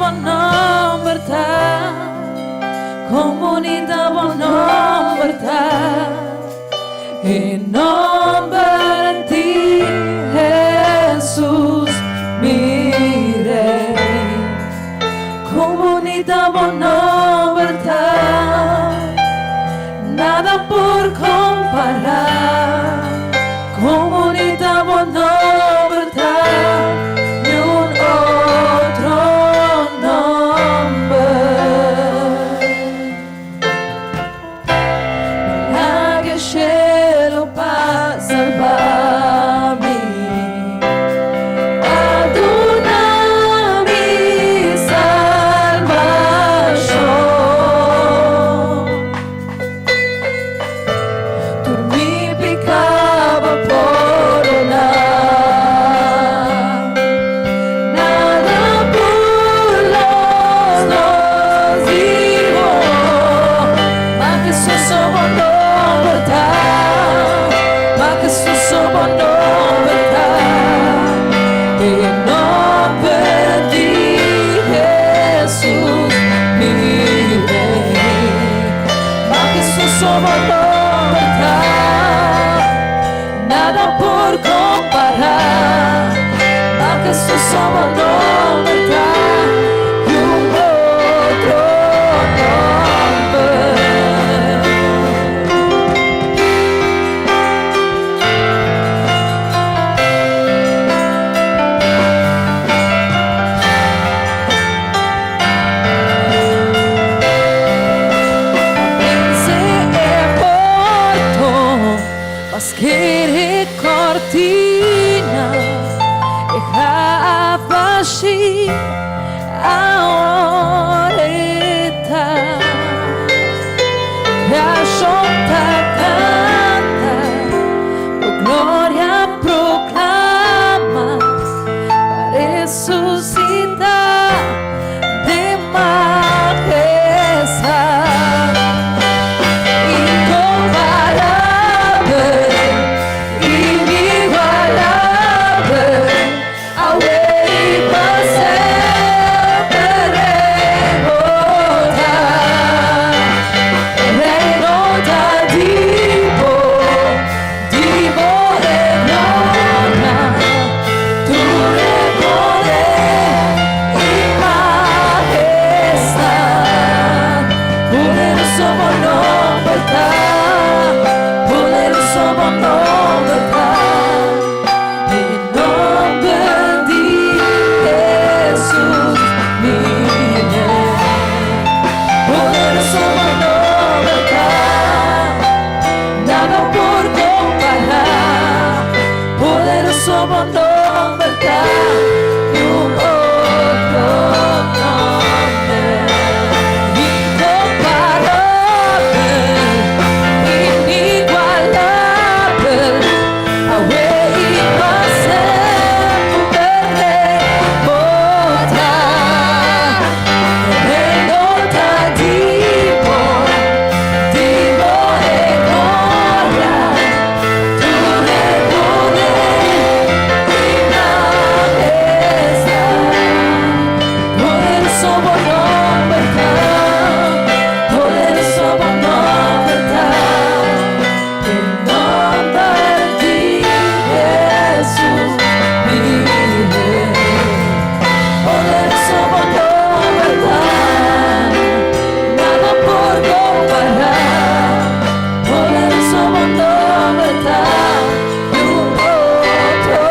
bo nòmber ta, Kon bunita bo nòmber ta, E nòmber di Hesus, mi Rei. Kon bunita bo nòmber ta, Nada por kompará. Kon bunita bo nòmber ta, Niun otro nòmber. Laga shelu pa salba mi. A duna mi salbashon. Tur mi piká bo pordoná. Nada por los nos di bo. Ma Hesus bo nomber ta. Ma Hesus bo nomber ta. E nomber di Hesus, mi Rei. Ma Hesus bo nomber ta. Nada por kompará. Ma Hesus bo nomber ta. Niun otro nomber. Vense e porton, pa sker e kortina, e graf bashí awor e ta. Kreashon ta kanta, bo gloria proklama, pa resusitá den mahestad. Inkomparabel, inigualabel, awe i pa semper Rei bo ta. Reino ta di bo, di bo e gloria, tur e poder i mahestad. Poderoso bo nomber ta, poderoso bo nomber ta, E nomber di Hesus, mi Rei. Poderoso bo nomber ta, nada por kompará. Poderoso bo nomber ta, niun otro nomber. Inkomparabel, inigualabel, awe i pa semper Rei bo ta. Reino ta di bo, di bo e gloria, tur e poder i mahestad. Poderoso bo nomber ta, poderoso bo nomber ta, E nomber di Hesus, mi Rei. Poderoso bo nomber ta, nada por kompará. Poderoso bo nomber ta, niun otro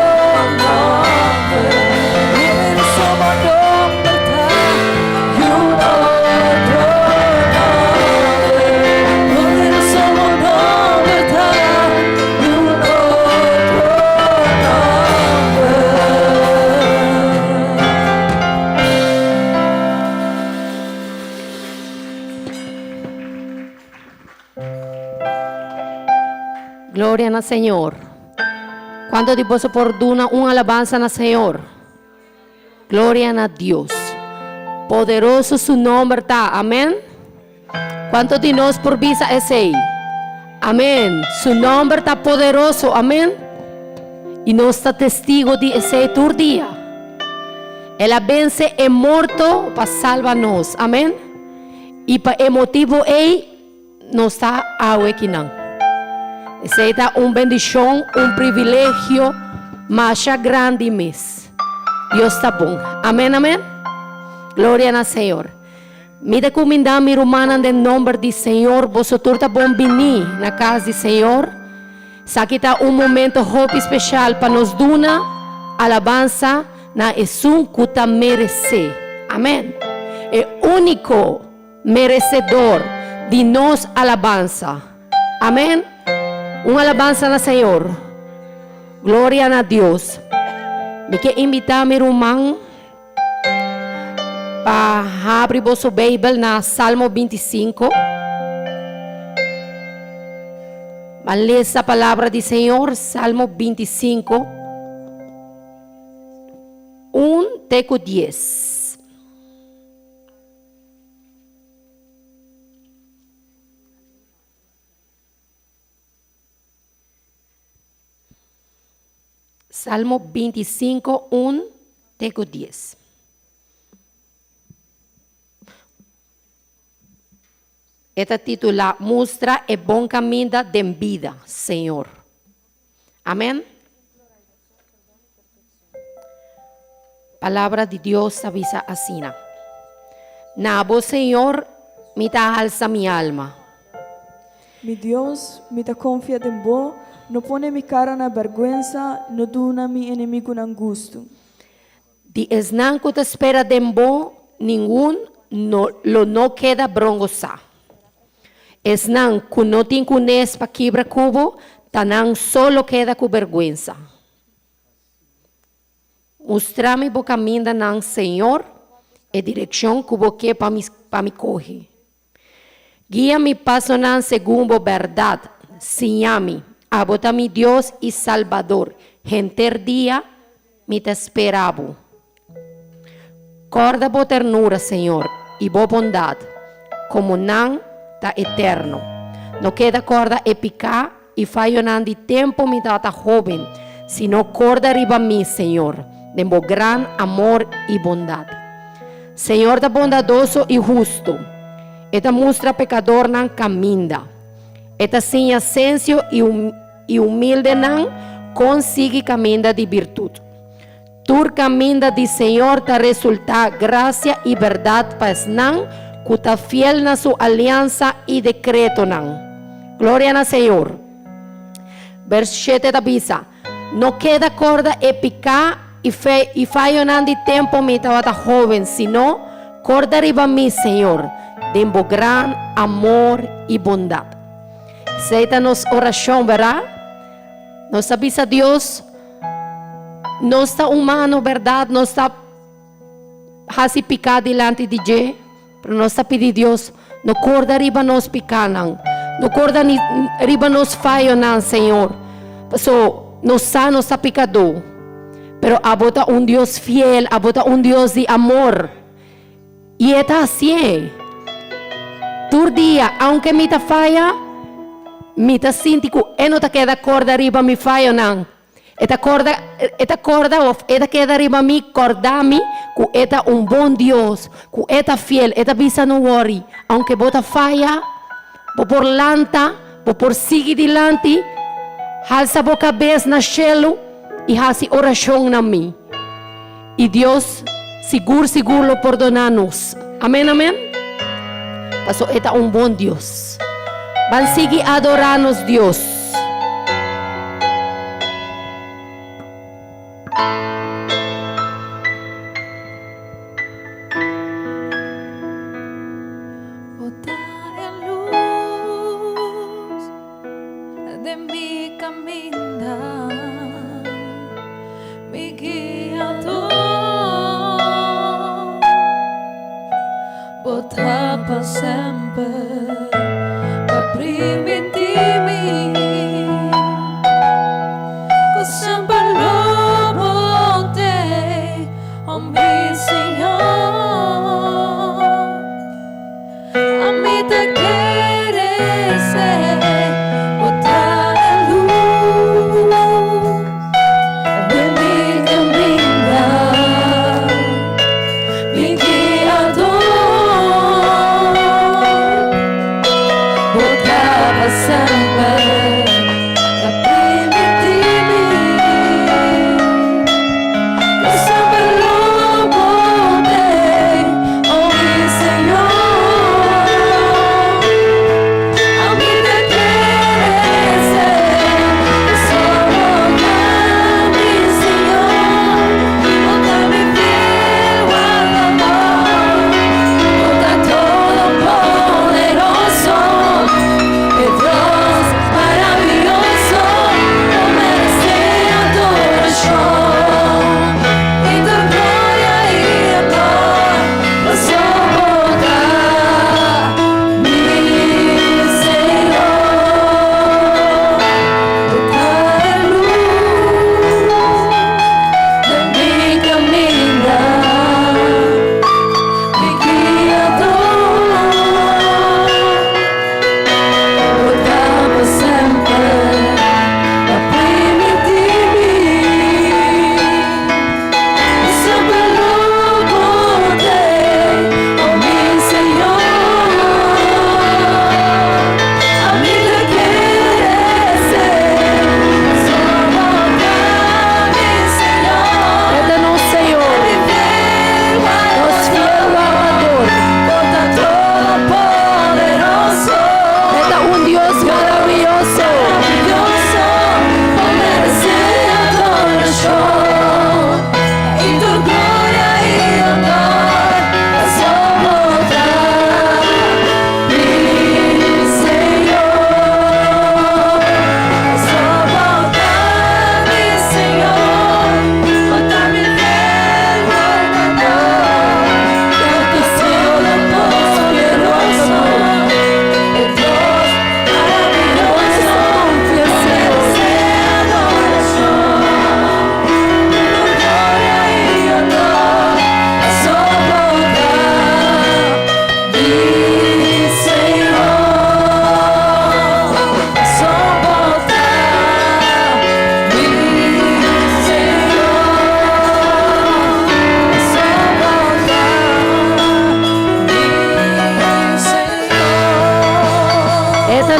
nomber. Poderoso bo nomber ta, niun otro nomber. Poderoso bo nomber ta, niun otro nomber. Gloria na Señor. Kuantu di boso por duna un alabansa na Señor? Gloria na Dios. Poderoso su nomber ta. Amen. Kuantu di nos por bisa esei? Amen. Su nomber ta poderoso. Amen. I nos ta testigo di esei tur dia. El a vense e morto pa salba nos. Amèn. I pa e motibu ei nos ta awe kinan. Esei ta un bendishon, un privilegio masha grandi mes. Dios ta bon. Amèn, amèn. Gloria na Señor. Mi ta kumindá mi rumannan den nomber di Señor, boso tur ta bon biní na kas di Señor. Esaki ta un momento hopi speshal pa nos duna alabansa na esun ku ta meresé. Amèn. E úniko meresedor di nos alabansa. Amèn. Un alabansa na Señor. Gloria na Dios. Mi ke invitá mi ruman. Pa habri boso Beibel na Salmo 25. Ban lesa palabra di Señor, Salmo 25, 1 te ku 10. Salmo 25, 1 te ku 10. E ta titulá Mustra e bon kaminda den bida, Señor. Amèn. Palabra di Dios ta bisa asina, Na bo, Señor, mi ta halsa mi alma. Mi Dios, mi ta konfia den bo, no pone mi kara na bèrgwensa, no duna mi enemigunan gustu. Di esnan ku ta spera den bo, ningun no lo no keda brongosá. Esnan ku no tin kunes pa kibra ku bo, ta nan so lo keda ku bèrgwensa. Mustra mi bo kamindanan, Señor, e direkshon ku bo ke pa mi pa mi kohe. Guia mi pasonan segun bo bèrdat, siña mi. Abo ta mi Dios i Salbador, henter dia mi ta spera bo. Kòrda bo ternura, Señor, i bo bondat, komo nan ta eterno. No keda kòrda e piká i fayonan di tempu mi tabata hóben, sino kòrda riba mi, Señor, den bo gran amor i bondat. Señor ta bondadoso i hustu, e ta mustra pekadornan kaminda. E ta siña sensio i humildenan kon sigui kaminda di birtut. Tur kaminda di Señor ta resultá grasia i bèrdat pa esnan ku ta fiel na su aliansa i dekretonan. Gloria na Señor! Bers shete ta bisa, No keda kòrda e piká i fe i fayonan di tempu mi tabata hóben, sino kòrda riba mi, Señor, den bo gran amor i bondat. Esei ta nos orashon, bèrdat? Nos ta bisa Dios, Nos ta humano, berdad, nos ta hasi piká dilanti di dje, pero nos ta pidi Dios, no korda riba nos pikánan, no korda ni riba nos fayonan, Señor. Paso nos sa nos ta pikadó, pero abo ta un Dios fiel, abo ta un Dios di amor. I e ta hasié. Tur dia, aunke mi ta faya, mi ta sinti ku e no ta keda kòrda riba mi fayonan. E ta kòrda, e ta kòrda òf e ta keda riba mi kòrda mi ku e ta un bon Dios, ku e ta fiel. E ta bisa no wòri, aunke bo ta faya, bo por lanta, bo por sigui dilanti, halsa bo kabes na shelu i hasi orashon na mi. I Dios sigur sigur lo pordoná nos. Amèn amèn. Paso e ta un bon Dios. Ban sigui adorá nos Dios. Bo ta e lus den mi kaminda. Mi guiador, bo ta pa semper pa primintí mi ku semper lo bo t'ei, oh mi Señor. Ami ta kere ser bo ta e lus den mi kaminda.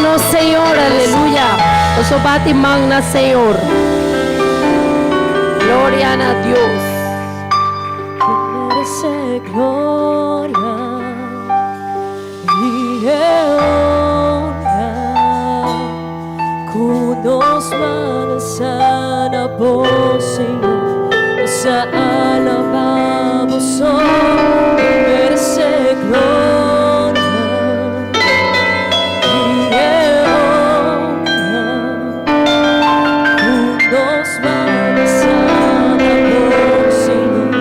nos Señor, aleluya. Boso bati man na Señor. Gloria na Dios. Merece gloria y honra Ku nos man sana bo Señor Nos alabamos oh Merece gloria y honra Ku nos man sana bo Señor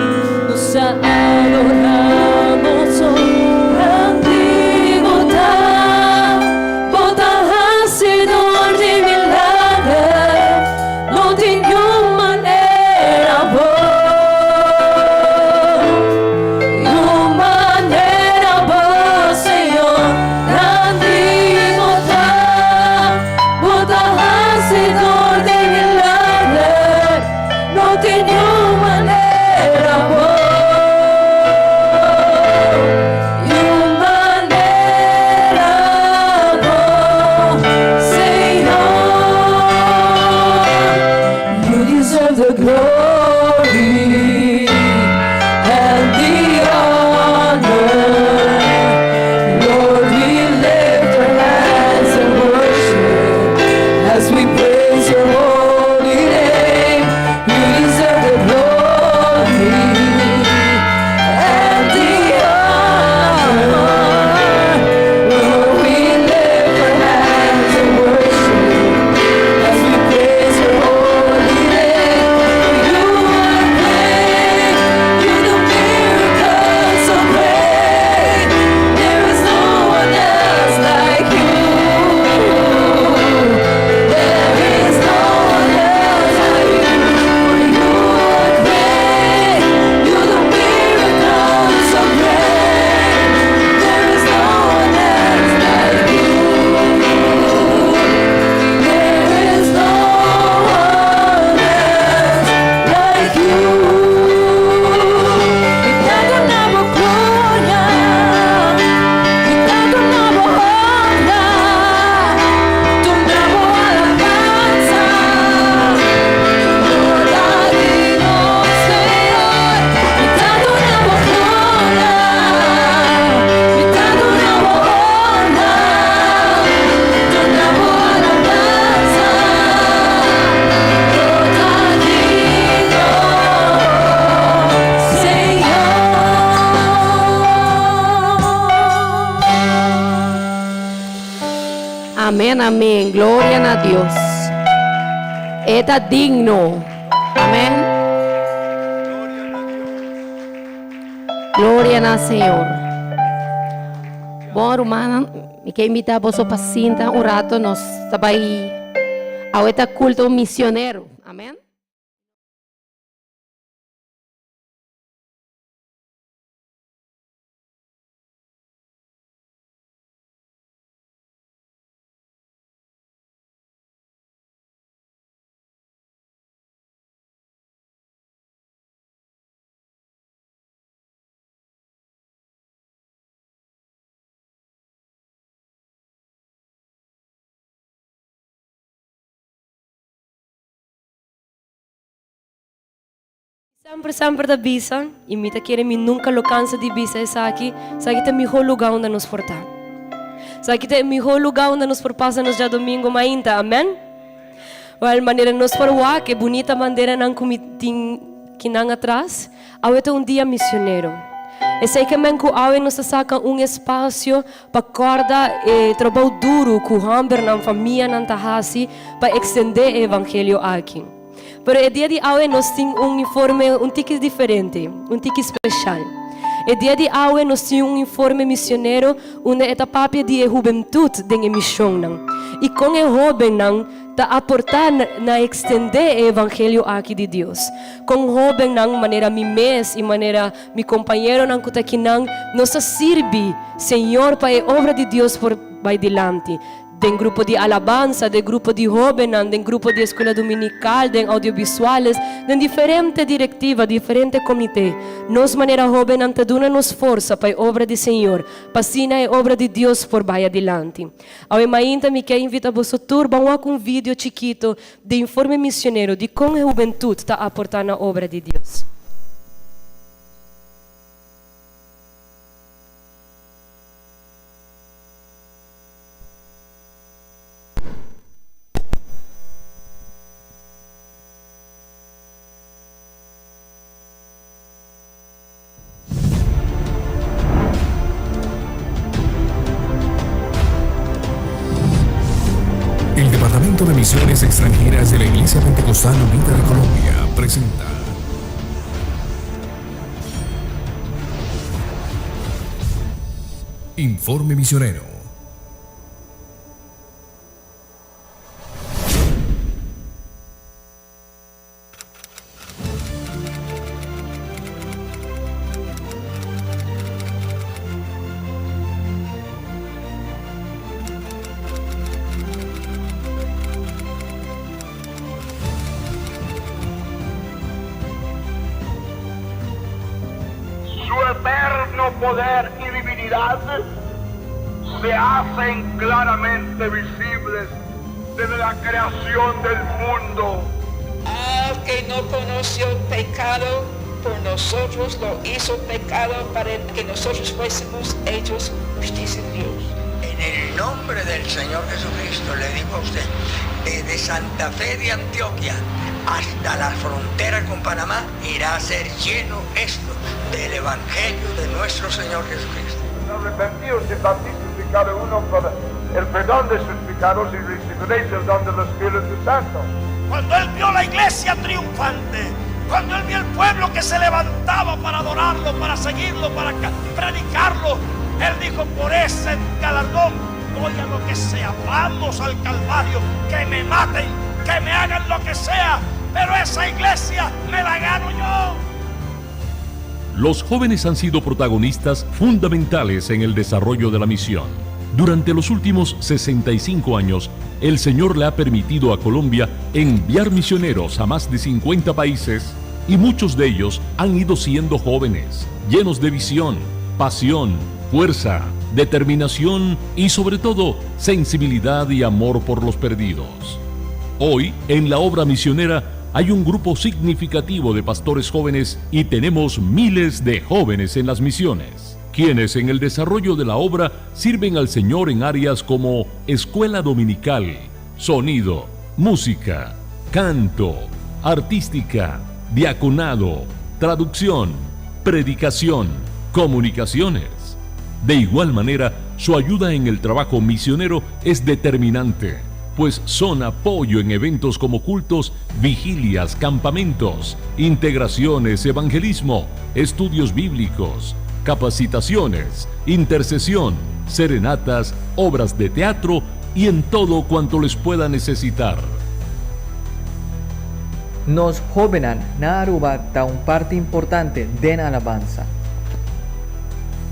Nos adoramos oh Grandi Bo ta Bo ta hasidor di milager No tin niun manera Bo Niun manera Bo Señor Grandi Bo ta Bo ta hasidor di milager No tin niun manera Bo Niun manera Bo Señor You deserve the glory and the honor. Lord, we lift our hands in worship as we praise your holy name. You deserve the glory and the honor. Lord, we lift our hands in worship as we praise your holy name. You are great, you do miracles so great. There is no one else like you. There is no one else like you. For you are great, you do miracles so great. There is no one else like you. There is no one else like you. Mi ta duna Bo gloria, mi ta duna Bo honra, duna Bo alabansa. Gloria digno, Señor. Mi ta duna Bo gloria, mi ta duna Bo honra, duna Bo alabansa. Gloria digno, Señor. Amén, amén. Gloria na Dios. E ta digno. Amén. Gloria na Señor. Bon, ruman, mi ke invitá boso pa sinta un ratu. Nos ta bai awe ta kulto misionero. Amén. Semper semper ta bisa i mi ta kere mi nunka lo kansa di bisa esaki, esaki ta e mihó lugá unda nos por ta. Esaki ta e mihó lugá unda nos por pasa nos djadomingo mainta, amèn? Wèl, manera nos por wak e bunita banderanan ku mi tin kinan atras, awe ta un dia misionero. Esei ke men ku awe nos ta saka un espasio pa kòrda e trabou duru ku hòmbernan, famianan ta hasi pa ekstendé e evangelio aki. Pero e dia di awe nos tin un informe un tiki diferente, un tiki special. E dia di awe nos tin un informe misionero unda e ta papia di e hubentud den e misionnan y con e hobennan ta aporta na extende e evangelio aki di Dios. Con hobennan manera mi mes y manera mi compañeronan cu ta akinan nos ta sirbi Señor pa e obra di Dios por bay dilanti. Den grupo di alabansa, den grupo di hóbennan, den grupo di eskuela dominikal, den audiovisuales, den diferente direktiva, diferente komité. Nos manera hóbennan ta duna nos forsa pa e obra di Señor, pa asina e obra di Dios por bai adilanti. Awe mainta mi ke invita boso tur ban wak un video chikito di Informe Misionero di kon e hubentut ta aporta na obra di Dios. El Departamento de Misiones Extranjeras de la Iglesia Pentecostal Unida de Colombia presenta Informe Misionero. Su eterno poder y divinidad se hacen claramente visibles desde la creación del mundo. Al que no conoció pecado, por nosotros lo hizo pecado para que nosotros fuésemos hechos justicia de Dios. En el nombre del Señor Jesucristo le digo a usted, desde Santa Fe de Antioquia hasta la frontera con Panamá irá a ser lleno esto del Evangelio de nuestro Señor Jesucristo. Arrepentíos y bautícese cada uno por el perdón de sus pecados y recibiréis el don del Espíritu Santo. Cuando él vio la iglesia triunfante, cuando él vio el pueblo que se levantaba para adorarlo, para seguirlo, para predicarlo, él dijo, por ese galardón voy a lo que sea, vamos al Calvario, que me maten, que me hagan lo que sea, pero esa iglesia me la gano yo. Los jóvenes han sido protagonistas fundamentales en el desarrollo de la misión. Durante los últimos 65 años, el Señor le ha permitido a Colombia enviar misioneros a más de 50 países y muchos de ellos han ido siendo jóvenes, llenos de visión, pasión, fuerza, determinación y sobre todo sensibilidad y amor por los perdidos. Hoy, en la obra misionera, hay un grupo significativo de pastores jóvenes y tenemos miles de jóvenes en las misiones, quienes en el desarrollo de la obra sirven al Señor en áreas como escuela dominical, sonido, música, canto, artística, diaconado, traducción, predicación, comunicaciones. De igual manera, su ayuda en el trabajo misionero es determinante, pues son apoyo en eventos como cultos, vigilias, campamentos, integraciones, evangelismo, estudios bíblicos, capacitaciones, intercesión, serenatas, obras de teatro y en todo cuanto les pueda necesitar. Nos hóbennan na Aruba ta un parti importante den alabansa.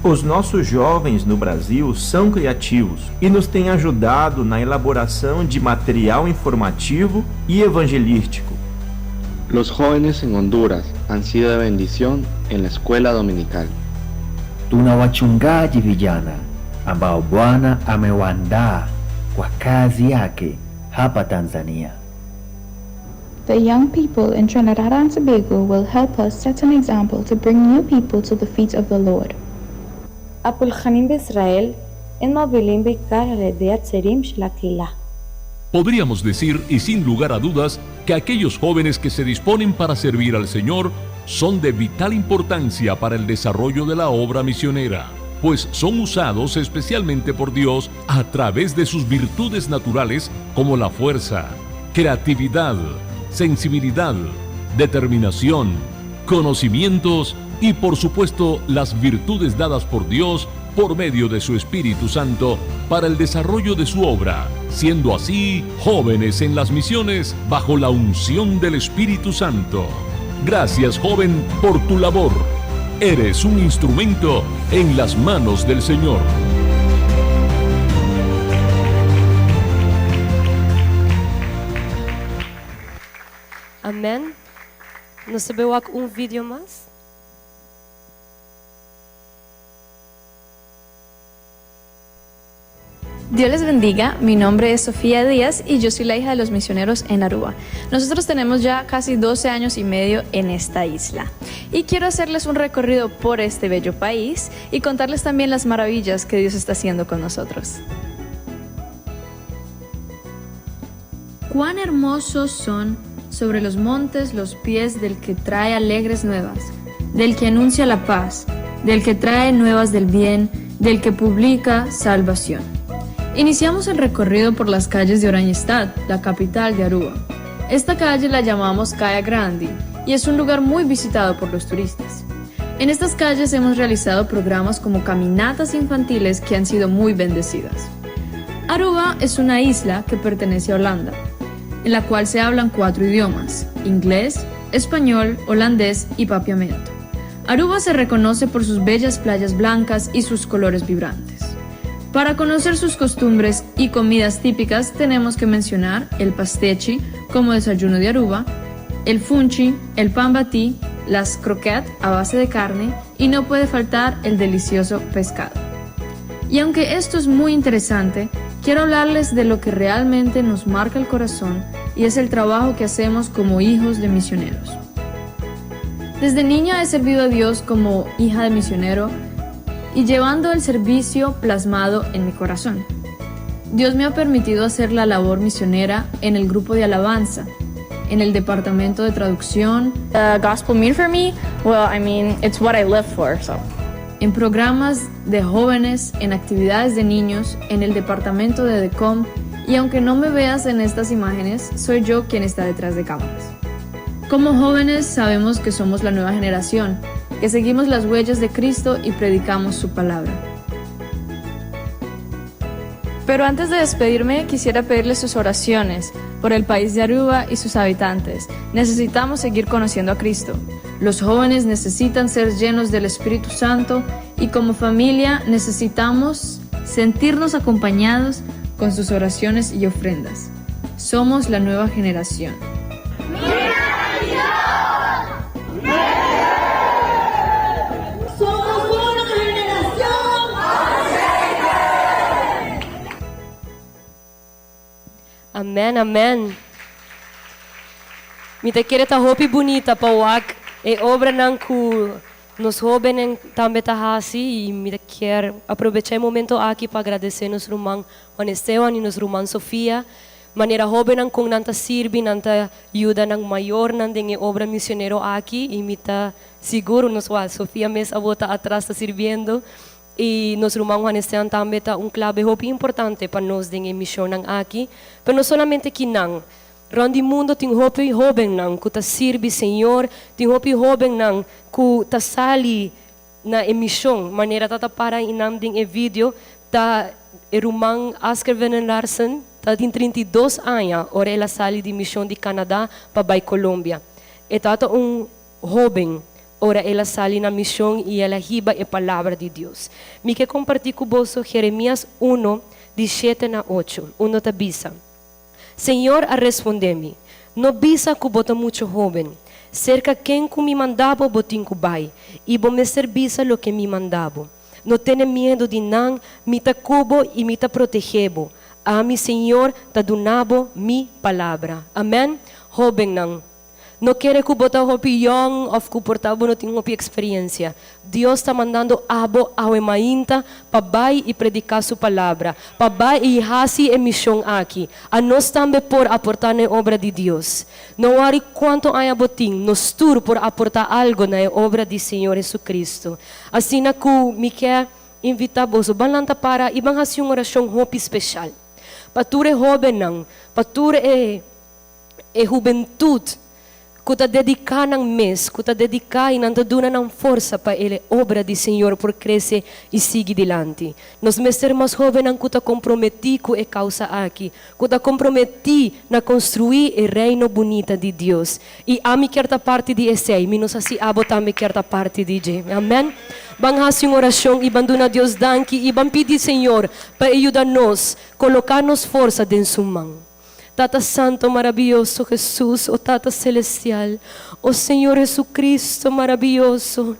Os nossos jovens no Brasil são criativos e nos têm ajudado na elaboração de material informativo e evangelístico. Los jóvenes en Honduras han sido de bendición en la escuela dominical. Tuna wachungaji vijana ambao Bwana amewaandaa kwa kazi yake hapa Tanzania. The young people in Trinidad and Tobago will help us set an example to bring new people to the feet of the Lord. הפולחנים בישראל הם מובילים בעיקר על ידי הצעירים של הקהילה. Podríamos decir, y sin lugar a dudas, que aquellos jóvenes que se disponen para servir al Señor son de vital importancia para el desarrollo de la obra misionera, pues son usados especialmente por Dios a través de sus virtudes naturales como la fuerza, creatividad, sensibilidad, determinación, conocimientos y por supuesto las virtudes dadas por Dios por medio de su Espíritu Santo para el desarrollo de su obra, siendo así jóvenes en las misiones bajo la unción del Espíritu Santo. Gracias joven por tu labor. Eres un instrumento en las manos del Señor. Amen. Nos ta bay wak un video mas. Dios les bendiga, mi nombre es Sofía Díaz y yo soy la hija de los misioneros en Aruba. Nosotros tenemos ya casi 12 años y medio en esta isla y quiero hacerles un recorrido por este bello país y contarles también las maravillas que Dios está haciendo con nosotros. Cuán hermosos son sobre los montes los pies del que trae alegres nuevas, del que anuncia la paz, del que trae nuevas del bien, del que publica salvación. Iniciamos el recorrido por las calles de Oranjestad, la capital de Aruba. Esta calle la llamamos Kaya Grandi y es un lugar muy visitado por los turistas. En estas calles hemos realizado programas como caminatas infantiles que han sido muy bendecidas. Aruba es una isla que pertenece a Holanda, en la cual se hablan cuatro idiomas, inglés, español, holandés y papiamento. Aruba se reconoce por sus bellas playas blancas y sus colores vibrantes. Para conocer sus costumbres y comidas típicas tenemos que mencionar el pastechi como desayuno de Aruba, el funchi, el pan batí, las croquettes a base de carne y no puede faltar el delicioso pescado. Y aunque esto es muy interesante, quiero hablarles de lo que realmente nos marca el corazón y es el trabajo que hacemos como hijos de misioneros. Desde niña he servido a Dios como hija de misionero y llevando el servicio plasmado en mi corazón. Dios me ha permitido hacer la labor misionera en el grupo de alabanza, en el departamento de traducción. The gospel mean for me? Well, I mean, it's what I live for, so. En programas de jóvenes, en actividades de niños, en el departamento de DECOM, y aunque no me veas en estas imágenes, soy yo quien está detrás de cámaras. Como jóvenes sabemos que somos la nueva generación, que seguimos las huellas de Cristo y predicamos su palabra. Pero antes de despedirme, quisiera pedirles sus oraciones por el país de Aruba y sus habitantes. Necesitamos seguir conociendo a Cristo. Los jóvenes necesitan ser llenos del Espíritu Santo y como familia necesitamos sentirnos acompañados con sus oraciones y ofrendas. Somos la nueva generación. Somos una generación Amen, amen. Mi ta kere ta hopi bunita pa wak e obranan ku nos hóbennan tambe ta hasi i mi ta kier aprovechá e momento aki pa agradesé nos ruman Juan Esteban i nos ruman Sofia manera hóbennan kon nan ta sirbi, nan ta yuda nan mayornan den e obra misionero aki i mi ta sigur nos wak Sofia mes awor ta atras ta sirbiendo i nos ruman Juan Esteban tambe ta un klabe hopi importante pa nos den e mishonnan aki, pero no solamente kinan. Rond di mundo tin hopi hóbennan ku ta sirbi Señor, tin hopi hóbennan ku ta sali na e mishon, manera ta ta para einan den e video, ta e ruman Asker Venen Larsen ta tin 32 aña ora el a sali di mishon di Canada pa bai Colombia. E tabata un hóben ora el a sali na mishon i el a hiba e palabra di Dios. Mi ke kompartí ku boso Jeremias uno, di shete na ocho, unda ta bisa. Señor a respondé mi, No bisa ku bo ta muchu hóben. Serka ken ku mi manda bo, bo tin ku bai, i bo mester bisa loke mi manda bo. No tene miedu di nan, mi ta ku bo i mi ta protegé bo. Ami, Señor, ta duna bo mi palabra. Amèn. Hóbennan. No kere ku bo ta hopi yòn òf ku por ta bo no tin hopi eksperensia. Dios ta mandando abo awe mainta pa bai i prediká Su palabra, pa bai i hasi e mishon aki. Anos tambe por aportá na e obra di Dios. No wòri kuantu aña bo tin, nos tur por aportá algu na e obra di Señor Jesucristo. Asina ku mi ke invitá boso, ban lanta para i ban hasi un orashon hopi speshal pa tur e hóbennan, pa tur e. E hubentut ku ta dediká nan mes, ku ta dediká i nan ta duna nan forsa pa e obra di Señor por krese i sigui dilanti. Nos mester mas hóbennan ku ta komprometí ku e kousa aki, ku ta komprometí na konstruí e Reino bunita di Dios. I ami kier ta parti di esei, mi no sa si abo tambe kier ta parti di dje. Amèn. Ban hasi un orashon i ban duna Dios danki i ban pidi Señor pa e yuda nos koloká nos forsa den Su man. Tata Santo maraviyoso Jesus, o Tata Celestial, o Señor Jesucristo maraviyoso.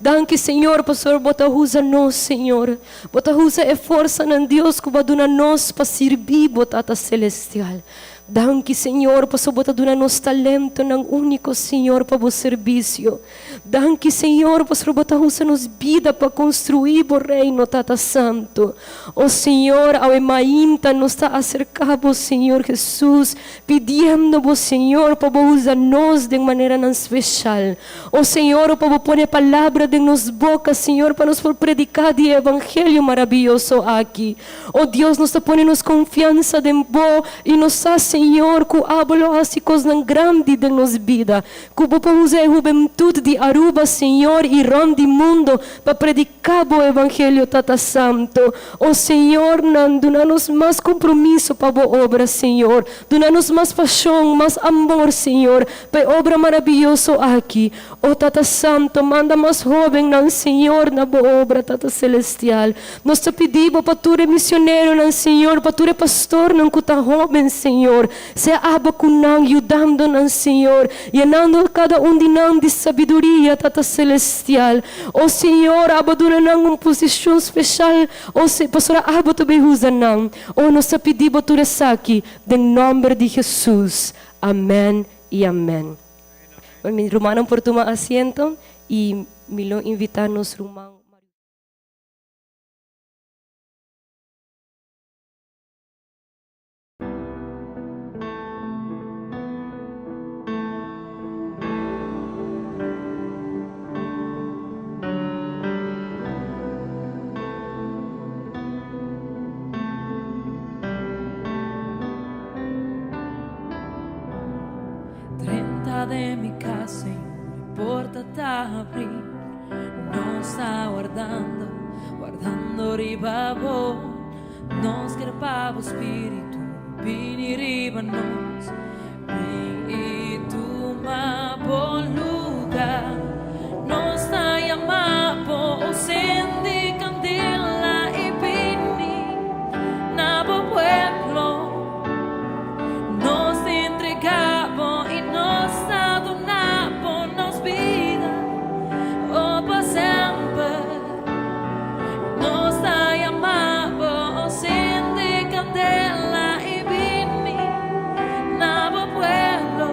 Danki Señor pasobra bo ta usa nos Señor. Bo ta usa e forsanan Dios ku bo a duna nos pa sirbi bo Tata Celestial. Danki Señor pasobra bo ta duna nos talentonan úniko Señor pa bo servisio. Danki Señor pasobra bo ta usa nos bida pa konstruí bo Reino Tata Santo. O Señor awe mainta nos ta aserká bo Señor Jesus pidiendo bo Señor pa bo usa nos den maneranan speshal. O Señor pa bo pone palabra den nos boka Señor pa nos por prediká di e evangelio marabiyoso aki. O Dios, nos ta pone nos konfiansa den Bo i nos sa, Señor, ku Abo lo hasi kosnan grandi den nos bida. Ku Bo por usa e hubentut di Aruba, Señor, i rònt di mundo pa prediká Bo evangelio, Tata Santo. O Señor, nan duna nos mas kompromiso pa Bo obra, Señor. Duna nos mas pashon, mas amor, Señor, pa e obra marabiyoso aki. O Tata Santo, manda mas hóbennan, Señor, na Bo obra, Tata Celestial. Nos ta pidi Bo pa tur e misioneronan, Señor, pa tur e pastornan ku ta hóben, Señor. Sea abo ku nan, yudando nan, Señor, yenando kada un di nan di sabiduria, Tata Celestial. O Señor, abo duna nan un posishon speshal, o Se, pasobra abo ta bay usa nan. O nos ta pidi Bo tur esaki, den nòmber di Jesus. Amèn i amèn. Mi rumannan por tuma asiento i mi lo invitá nos ruman. Drenta den mi cas, Señor, e porta ta abrí. Nos ta wardando, wardando riba bo. Nos kier pa bo Spiritu bini riba nos. Bin i tuma bo lugar. Nos ta yama bo, o sendi candela i bini na bo pueblo. Nos ta entrega bo i nos ta duna bo nos bida, oh, pa semper. Nos ta yama bo, oh, sende candela i bini na bo pueblo.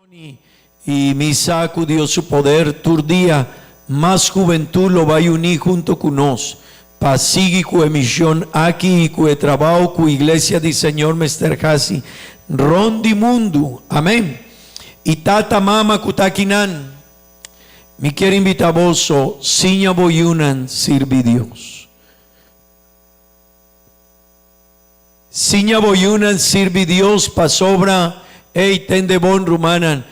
I mi sa ku Dios su poder tur dia mas hubentud lo bai uní hunto ku nos pa sigui ku e mishon aki i ku e trabao ku Iglesia di Señor mester hasi rond di mundu. Amen. I tata, mama ku ta akinan, mi kier invita boso siña bo yunan sirbi Dios. Siña bo yunan sirbi Dios pasobra ey tende bon rumannan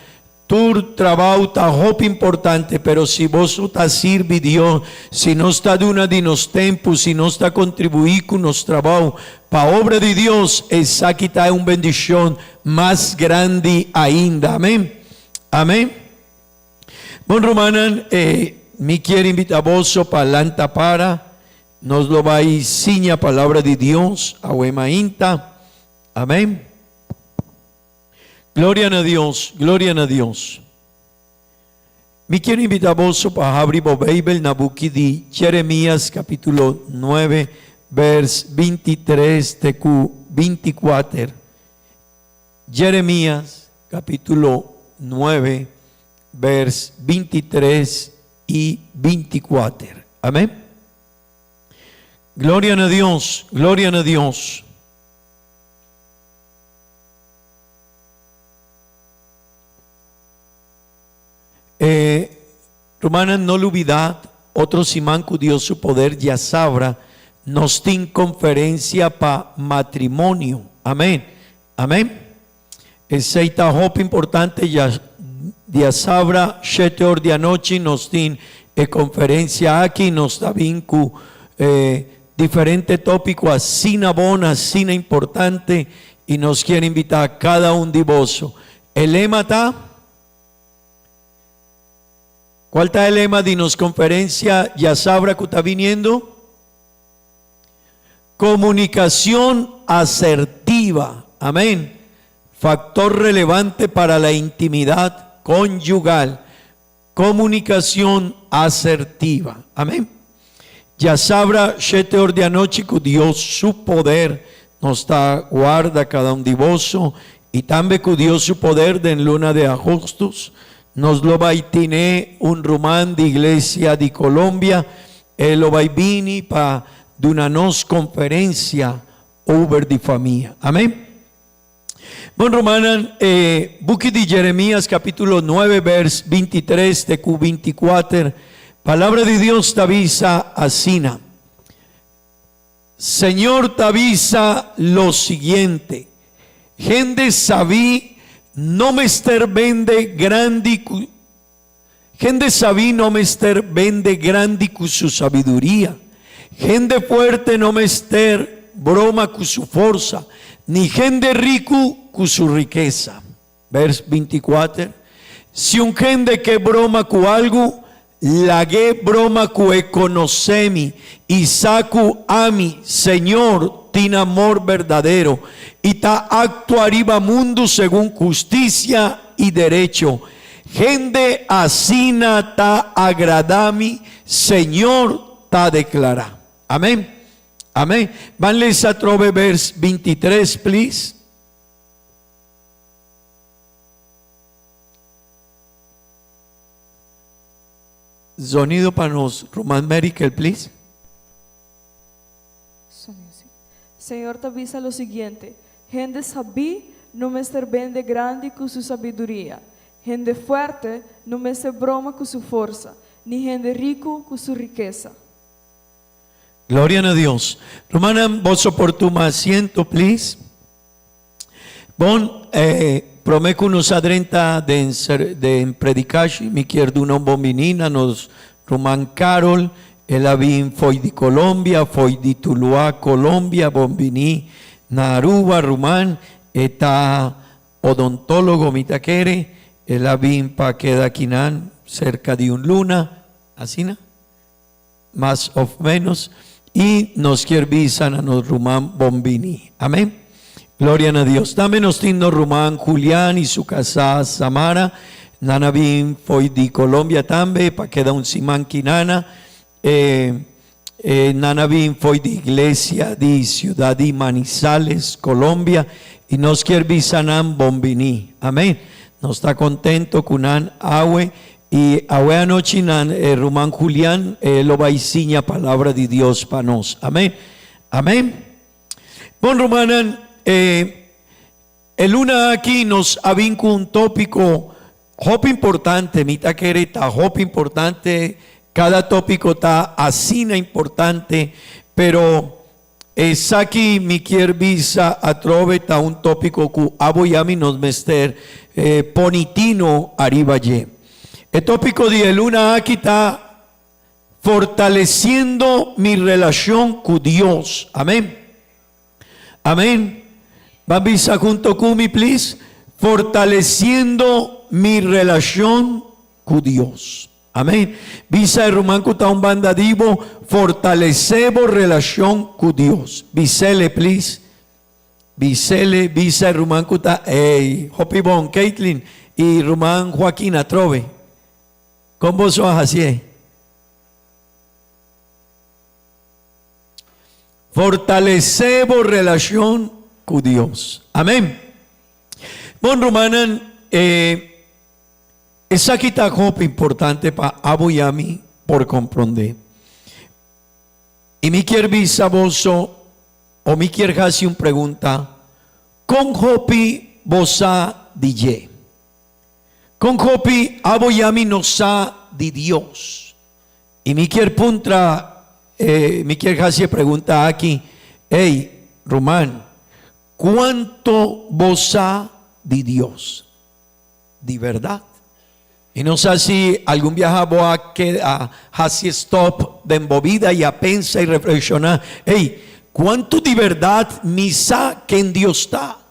tur trabao ta hopi importante pero si boso ta sirbi Dios si nos ta duna di nos tempo si nos ta contribui cu nos trabao pa obra di Dios esaki ta un bendicion mas grandi ainda amen amen bon rumannan mi kier invita boso pa lanta para Nos lo bai siña palabra di Dios awe mainta. Amén. Gloria na Dios, gloria na Dios. Mi kier invita boso pa habri bo Bijbel na buki di Jeremias capítulo 9 vers 23 te ku 24. Jeremias capítulo 9 vers 23 y 24. Amén. Gloria na Dios, gloria na Dios. Eh, rumannan, no lubida, otro siman cu Dios su poder diasabra nos tin conferencia pa matrimonio. Amén. Amén. Esey ta hopi importante ya diasabra shete or di anochi nos tin e conferencia aki nos ta bin cu e diferente topico asina bon asina importante y nos kier invita cada un di boso. E lema ta? Cual ta e lema di nos conferencia diasabra cu ta biniendo? Comunicación asertiva. Amén. Factor relevante para la intimidad conyugal. Comunicación asertiva. Amén. Djasabra shete or di anochi cu Dios su poder nos ta guarda cada un di boso y tambe cu Dios su poder den luna de agostus nos lo bay tine un ruman di iglesia di Colombia E lo bai bini pa duna nos konferensia over di famia. Amen. Bon rumannan, e buki di Jeremias kapitulo nuebe bers 23 te ku 24, palabra di Dios ta bisa asina, Señor ta bisa lo siguiente, Hende sabí no mester bende grandi ku. Hende sabí no mester bende grandi ku su sabiduria. Hende fuerte no mester broma ku su forsa, ni hende riku ku su rikesa. Bers 24, Si un hende ke broma ku algu, lag'é broma ku e konosé mi i sa ku ami, Señor, tin amor berdadero i ta aktua riba mundu segun hustisia i derecho. Hende asina ta agradá mi, Señor ta deklará. Amén. Amén. Ban lesa atrobe vers 23, please. Zonido pa nos ruman Merikel, please. Señor ta bisa lo siguiente, Hende sabí no mester bende grandi ku su sabiduria, hende fuerte no mester broma ku su forsa, ni hende riku ku su rikesa. Gloria na Dios. Rumannan, boso por tuma asiento, please. Bon, eh, prome ku nos a drenta den, den predikashi, mi kier duna un bon biní na nos ruman Carol. El a bin fo'i di Colombia, fo'i di Tuluá, Colombia. Bon biní na Aruba, ruman. E ta odontólogo, mi ta kere. El a bin pa keda akinan serka di un luna, asina? Mas of menos. I nos kier bisa na nos ruman bon bini. Amen. Gloria na Dios. Tambe nos tin nos ruman Julian i su kasá Samara. Nan a bin fo'i di Colombia tambe pa keda un siman kinana. E e nan a bin fo'i di iglesia di ciudad di Manizales, Colombia. I nos kier bisa nan bon bini. Amen. Nos ta contento cu nan awe y awe anochi nan e ruman Julian e lo bay siña palabra di Dios pa nos. Amen. Amen. Bon rumannan e e luna aki nos a bin cu un topico hopi importante, mi ta kere ta hopi importante, cada topico ta asina importante, pero Esaki mi kier bisa atrobe ta un tópiko ku abo i ami nos mester poni tino ariba dje. E tópiko di e luna aki ta Fortalesiendo mi relashon ku Dios. Amen. Amen. Ban bisa hunto ku mi please. Fortalesiendo mi relashon ku Dios. Amén. Bisa e ruman ku ta un banda di bo, fortalesé bo relashon ku Dios. Bisele, please. Bisele, bisa e ruman ku ta, ey, hopi bon, Caitlin i ruman Joaquin atrobe. Kon boso a hasié? Fortalesé bo relashon ku Dios. Amén. Bon rumannan, e. Esaki ta hopi importante pa abo i ami por komprondé. I mi kier bisa boso, o mi kier hasi un pregunta, Kon hopi bo sa di dje? Kon hopi abo i ami no sa di Dios? I mi kier puntra, mi kier hasi e pregunta aki, Ey, ruman, kuanto bo sa di Dios? Di bèrdat. Mi no sa si algun biaha bo a keda hasi stòp den bo bida i a pensa i reflekshoná, Ey, kuantu di bèrdat mi sa ken Dios ta?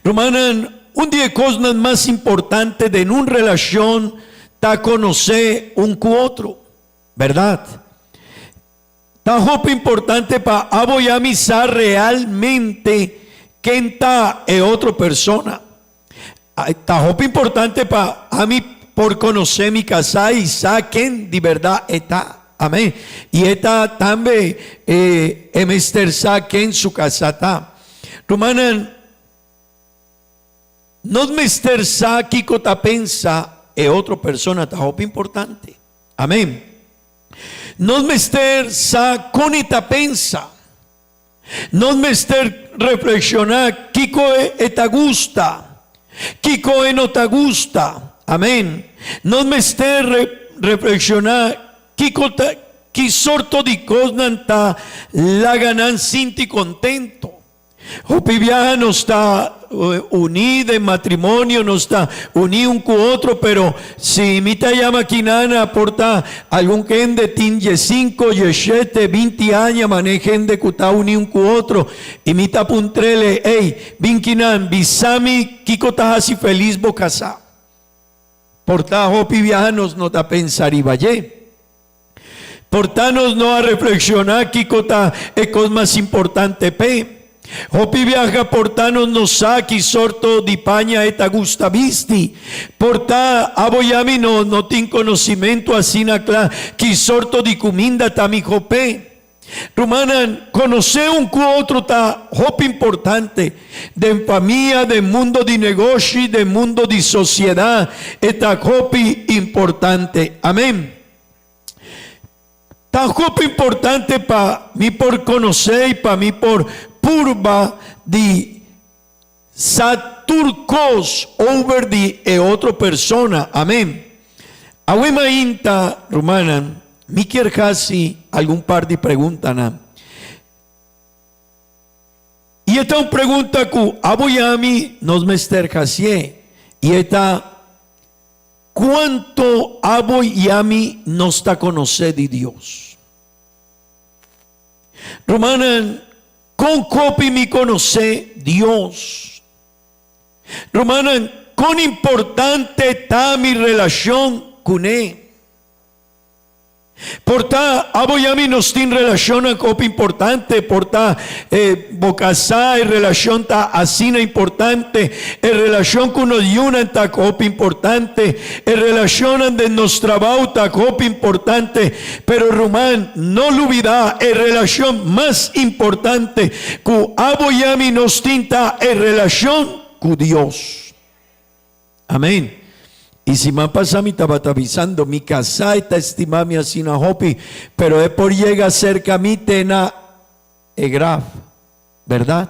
Rumannan, un di e kosnan mas importante den un relashon ta konosé un ku otro, bèrdat? Ta hopi importante pa abo i ami sa realmente ken ta e otro persona. Ta hopi importante pa ami por konosé mi kasá i sa ken di bèrdat e ta. Amén. I e ta tambe e mester sa ken su kasá ta. Rumannan, nos mester sa kiko ta pensa e otro persona. Ta hopi importante. Amén. Nos mester sa kon e ta pensa. Nos mester reflekshoná kiko e ta gusta, kiko e no ta gusta. Amén. Nos mester reflekshoná kiko ta, ki sorto di kosnan ta laga nan sinti kontentu. Hopi biaha nos ta uní den matrimonio, nos ta uní un ku otro, pero si mi ta yama kinana por ta algun hende tin diesinko, dieshete, binti aña man'e hende ku ta uní un ku otro i mi ta puntr'el, Ey, bin kinan, bisa mi kiko ta hasi felis bo kasá. Por ta hopi biaha nos no ta pensa riba dje. Por ta nos no a reflekshoná kiko ta e kos mas importante p'e. Hopi biaha por ta nos no sa ki sorto di paña e ta gusta bisti. Por ta abo i ami no no tin konosimentu asina kla ki sorto di kuminda ta mihó p'e. Rumannan, konosé un ku otro ta hopi importante. Den famia, den mundo di negoshi, den mundo di sosiedat e ta hopi importante. Amen. Ta hopi importante pa mi por konosé i pa mi por purba di sa tur kos over di e otro persona. Amen. Awe mainta, rumannan, mi kier hasi algun par di preguntanan. I e ta un pregunta ku abo i ami nos mester hasié, i e ta, Cuanto abo y ami nos ta conoce di Dios? Rumannan, con copi mi conoce Dios? Rumannan, con importante ta mi relacion cune? Por ta abo y ami nos tin relacionnan hopi importante, por ta e bo casá e relacion ta asina importante, e relacion cu nos yunan ta hopi importante, e relacionnan den nos trabao ta hopi importante, pero ruman no lubida e relacion mas importante cu abo y ami nos tin ta e relacion cu Dios. Amén. Y siman pasá mi tabata bisando, mi casá e ta estimá mi asina hopi, pero e por yega cerca mi te na e graf, berdad?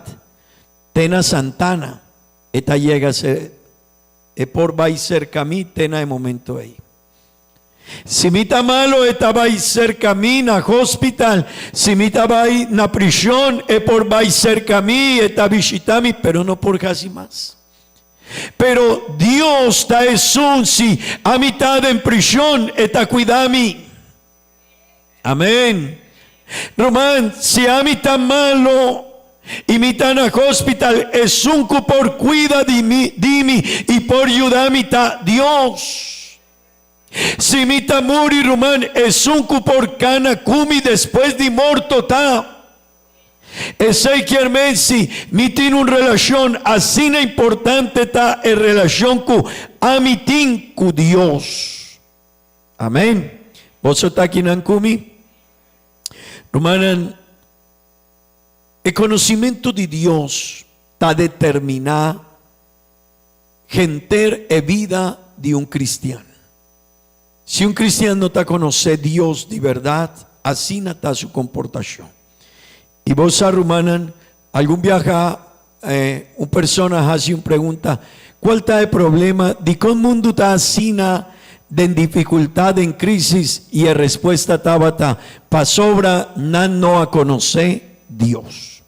Te na santana e ta yega e por bai cerca mi te na e momento ei. Si mi ta malo e ta bai serka mi na hospital, si mi ta bai na prishon e por bai serka mi, e ta bishita mi, pero no por hasi mas. Pero Dios ta esun si ami ta den prishon e ta kuida mi. Amen. Ruman, si ami ta malo y mi ta na hospital, esun ku por kuida di mi, di mi y por yuda mi ta Dios. Si mi ta muri, ruman, esun ku por kana ku mi despues di morto ta. Esei kier men si mi tin un relashon asina importante ta e relashon ku ami tin ku Dios. Amen. Boso ta akinan ku mi? Rumannan, e konosimentu di Dios ta determiná henter e bida di un kristian. Si un kristian no ta konosé Dios di bèrdat, asina ta su komportashon. I bo sa, rumannan, algun biaha un persona hasi un pregunta, Kual ta e problema? Dikon mundu ta asina den difikultat, den krísis? I e respuesta tabata, Pasobra nan no a konosé Dios.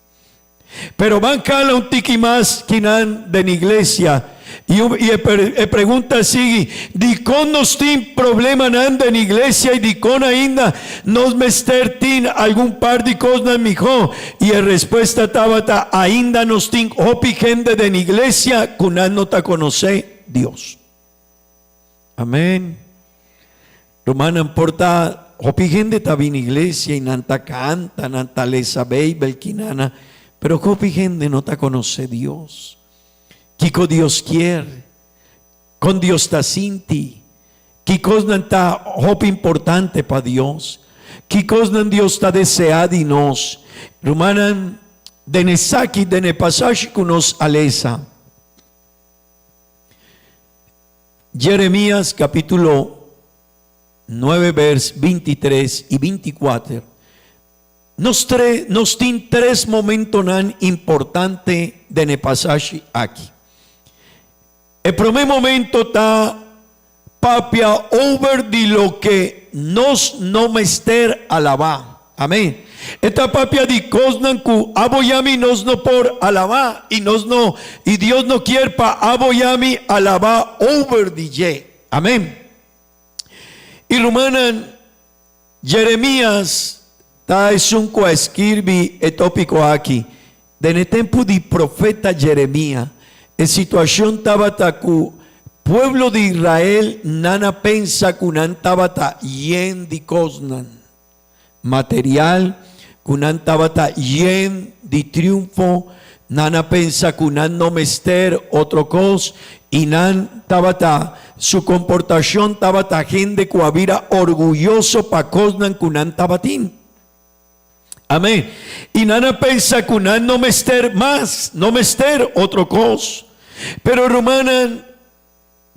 Pero ban cala un tiki mas kinan den iglesia y y e pregunta sigui, dicon nos tin problemanan den iglesia y dicon ainda nos mester tin algun par di cosnan miho? Y e respuesta tabata, ainda nos tin hopi hende den iglesia cu nan no ta conoce Dios. Amen. Rumannan, por ta hopi hende ta bini iglesia i nan ta kanta, nan ta lesa Beibel, kinana, pero hopi hende no ta konosé Dios. Kiko Dios kier? Kon Dios ta sinti? Ki kosnan ta hopi importante pa Dios? Ki kosnan Dios ta deseá di nos? Rumannan, den esaki, den e pasashi ku nos a lesa, Jeremías capítulo 9 vers 23 y 24. Nos, tre, nos tin tres momentonan importante den e pasashi aki. E promé momento ta papia over di loke nos no mester alabá. Amén. E ta papia di kosnan ku abo i ami nos no por alabá i nos no i Dios no kier pa abo i ami alabá over di dje. Amén. I rumannan, Jeremias ta esun ku a skirbi e tópiko aki. Den e tempu di profeta Jeremia, e situashon tabata ku pueblo di Israel nan a pensa ku nan tabata yen di kosnan material, ku nan tabata yen di triunfo, nan a pensa ku nan no mester otro kos i nan tabata su komportashon tabata hende ku a bira orguyoso pa kosnan ku nan tabatin. Amén. I nan a pensa ku nan no mester mas, no mester otro kos. Pero rumannan,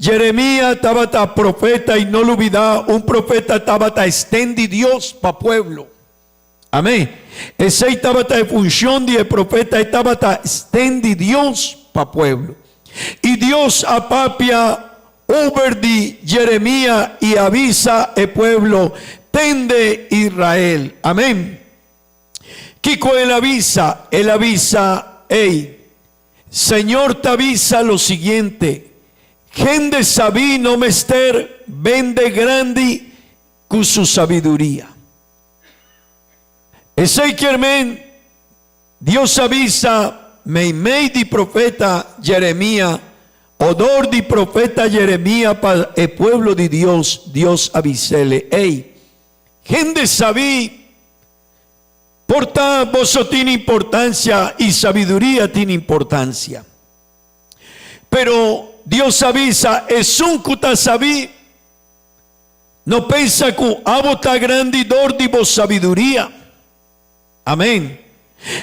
Jeremia tabata profeta i no lubidá, un profeta tabata esten di Dios pa pueblo. Amén. Esei tabata e funshon di e profeta, e tabata esten di Dios pa pueblo. I Dios a papia over di Jeremia i a bisa e pueblo, Tende Israel. Amén. Kiko el a bisa? El a bisa, Ey, Señor ta bisa lo siguiente, Hende sabí no mester bende grandi ku su sabiduria. Esei kier men, Dios a bisa meimei di profeta Jeremia, odor di profeta Jeremia pa e pueblo di Dios, Dios a bis'ele, Ey, hende sabí, por ta boso tin importancia y sabiduria tin importancia. Pero Dios a bisa, esun cu ta sabí, no pensa cu abo ta grandi dor di bo sabiduria. Amén.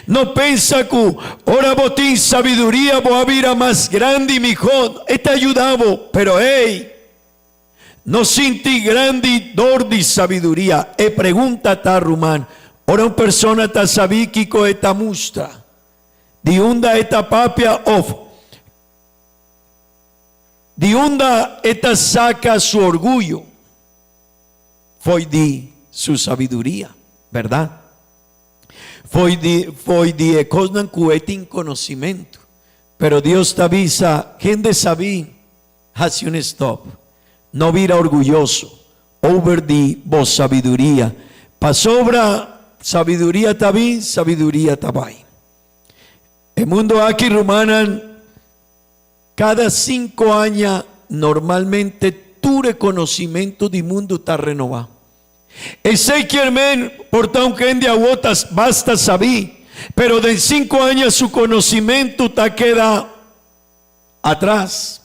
No pensa ku ora bo tin sabiduria bo a bira mas grandi i mihó. E ta yuda bo, pero ey, no sinti grandi dor di sabiduria. E pregunta ta, ruman, ora un persona ta sabí kiko e ta mustra, di unda e ta papia òf di unda e ta saka su orguyo? Fo'i di su sabiduria, bèrdat? Fo'i di fo'i di e kosnan ku e tin konosimentu. Pero Dios ta bisa, Hende sabí, hasi un stòp. No bira orguyoso over di bo sabiduria, pasobra sabiduria ta bin, sabiduria ta bai. E mundu aki, rumannan, kada sinku aña normalmente tur e konosimentu di mundu ta renobá. Esei kier men por ta un hende awo ta basta sabí, pero den sinku aña su konosimentu ta keda atras.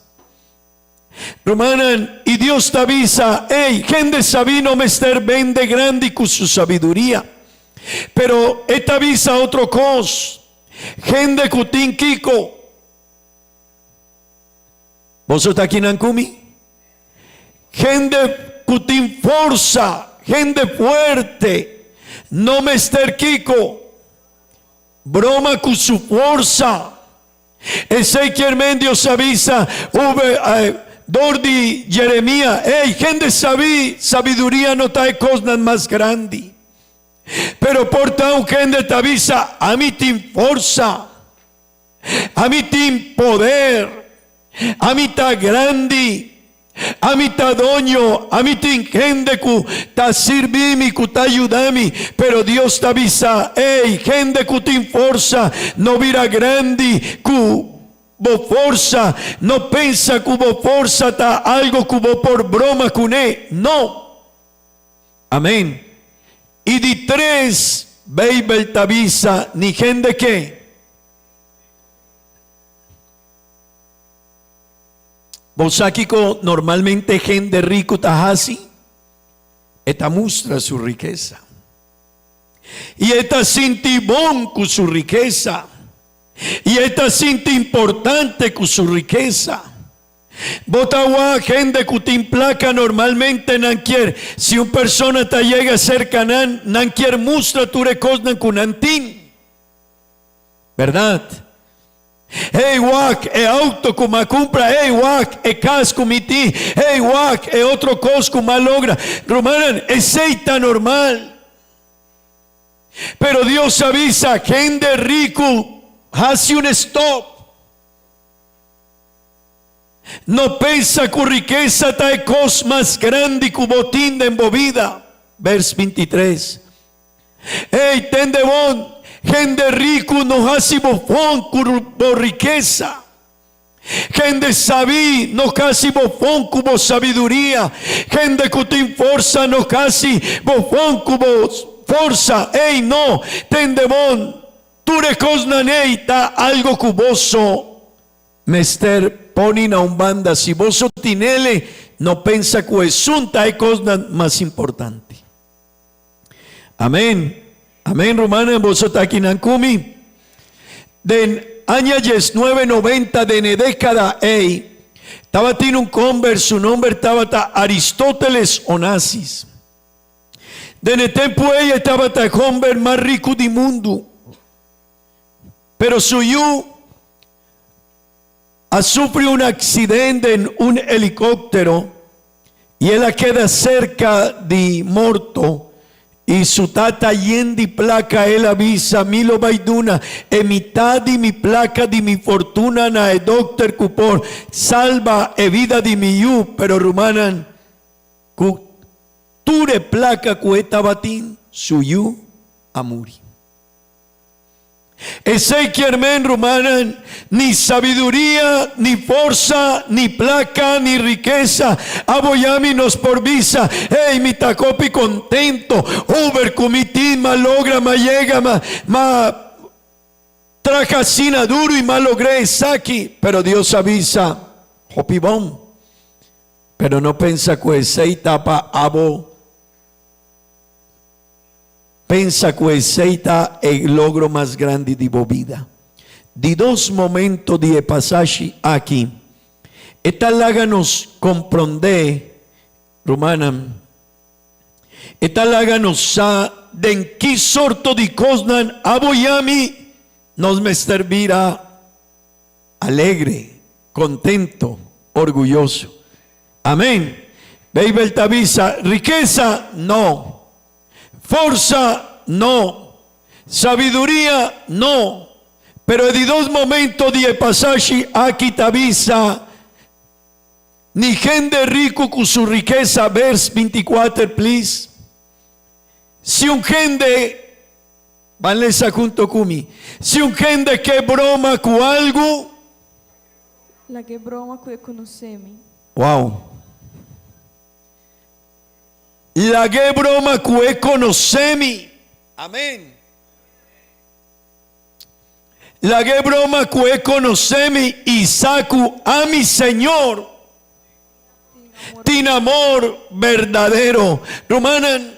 Rumannan, i Dios ta bisa, Ey, hende sabí no mester bende grandi ku su sabiduria. Pero e ta bisa otro kos, Hende ku tin kiko? Boso ta kinan ku mi? Hende ku tin forsa, hende fuerte, no mester kiko? Broma ku su forsa. Esei kier men Dios a bisa ube dor di Jeremia, Ey, hende sabí, sabiduria no ta e kosnan mas grandi. Pero por ta un hende ta bisa, Ami tin forsa. Ami tin poder, ami ta grandi, ami ta doño, ami tin hende ku ta sirbi mi, ku ta yuda mi. Pero Dios ta bisa, Ey, hende ku tin forsa, no bira grandi ku bo forsa, no pensa ku bo forsa ta algo ku bo por broma kuné. No! Amen. I di tres, Beibel ta bisa, Ni hende ke. Bo sa kiko normalmente hende riku ta hasi? E ta mustra su rikesa. I e ta sinti bon ku su rikesa. I e ta sinti importante ku su rikesa. Bo ta wak hende ku tin plaka normalmente nan kier si un persona ta yega serka nan, nan kier mustra tur e kosnan ku nan tin. Bèrdat? Hey wak e auto ku m'a kumpra, hey wak e kas ku mi tin, hey wak e otro kos ku m'a logra. Rumannan, esei ta normal. Pero Dios a bisa, hende riku hasi un stòp. No pensa ku rikesa ta e kos mas grandi ku bo tin den bo bida. Bers 23. Ey, tende bon, hende riku no hasi bofon ku bo rikesa. Hende sabí no hasi bofon ku bo sabiduria. Hende ku tin forsa no hasi bofon ku bo forsa. Ey, no, tende bon, tur e kosnan ey ta algo ku boso Mester poni na un banda. Si boso tin ele, no pensa ku esun ta e kosnan mas importante. Amen. Amen, rumannan, boso ta akinan ku mi. Den aña diesnuebe noventa, den e dékada ei, tabatin un komber, su nomber tabata Aristóteles Onassis. Den e tempu ei e tabata e homber mas riku di mundu. Pero su yu a sufri un aksidente den un helikóptero i el a keda serka di morto i su tata yen di plaka el a bisa mi lo bai duna e mitá di mi plaka di mi fortuna na e dokter ku por salba e bida di mi yu pero rumannan ku tur e plaka ku e tabatin su yu a muri. Esei kier men, rumannan, ni sabiduria, ni forsa, ni plaka, ni rikesa. Abo i ami nos por bisa, Hey, mi ta hopi kontento over ku mi tin, m'a logra, m'a yega, m'a, m'a traha asina duru i m'a logr'é esaki. Pero Dios a bisa, Hopi bon, pero no pensa ku esei ta pa abo. Pensa ku esei ta e logro mas grandi di bo bida. Di dos momento di e pasashi aki, e ta laga nos komprondé, rumannan, e ta laga nos sa den ki sorto di kosnan abo i ami nos mester bira alegre, kontento, orguyoso. Amén. Beibel ta bisa, Rikesa? No. Forsa? No. Sabiduria? No. Pero e di dos momento di e pasashi aki ta bisa, Ni hende riku ku su rikesa, vers 24 please. Si un hende, ban lesa hunto ku mi, si un hende ke broma ku algu, Lag'é broma ku e konosé mi. Wow. Lag'é broma ku e konosé mi. Amén. Lag'é broma ku e konosé mi i sa ku ami Señor tin amor berdadero. Rumannan,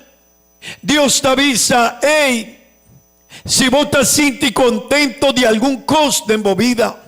Dios ta bisa, Ey, si bo ta sinti kontento di algun kos den bo bida,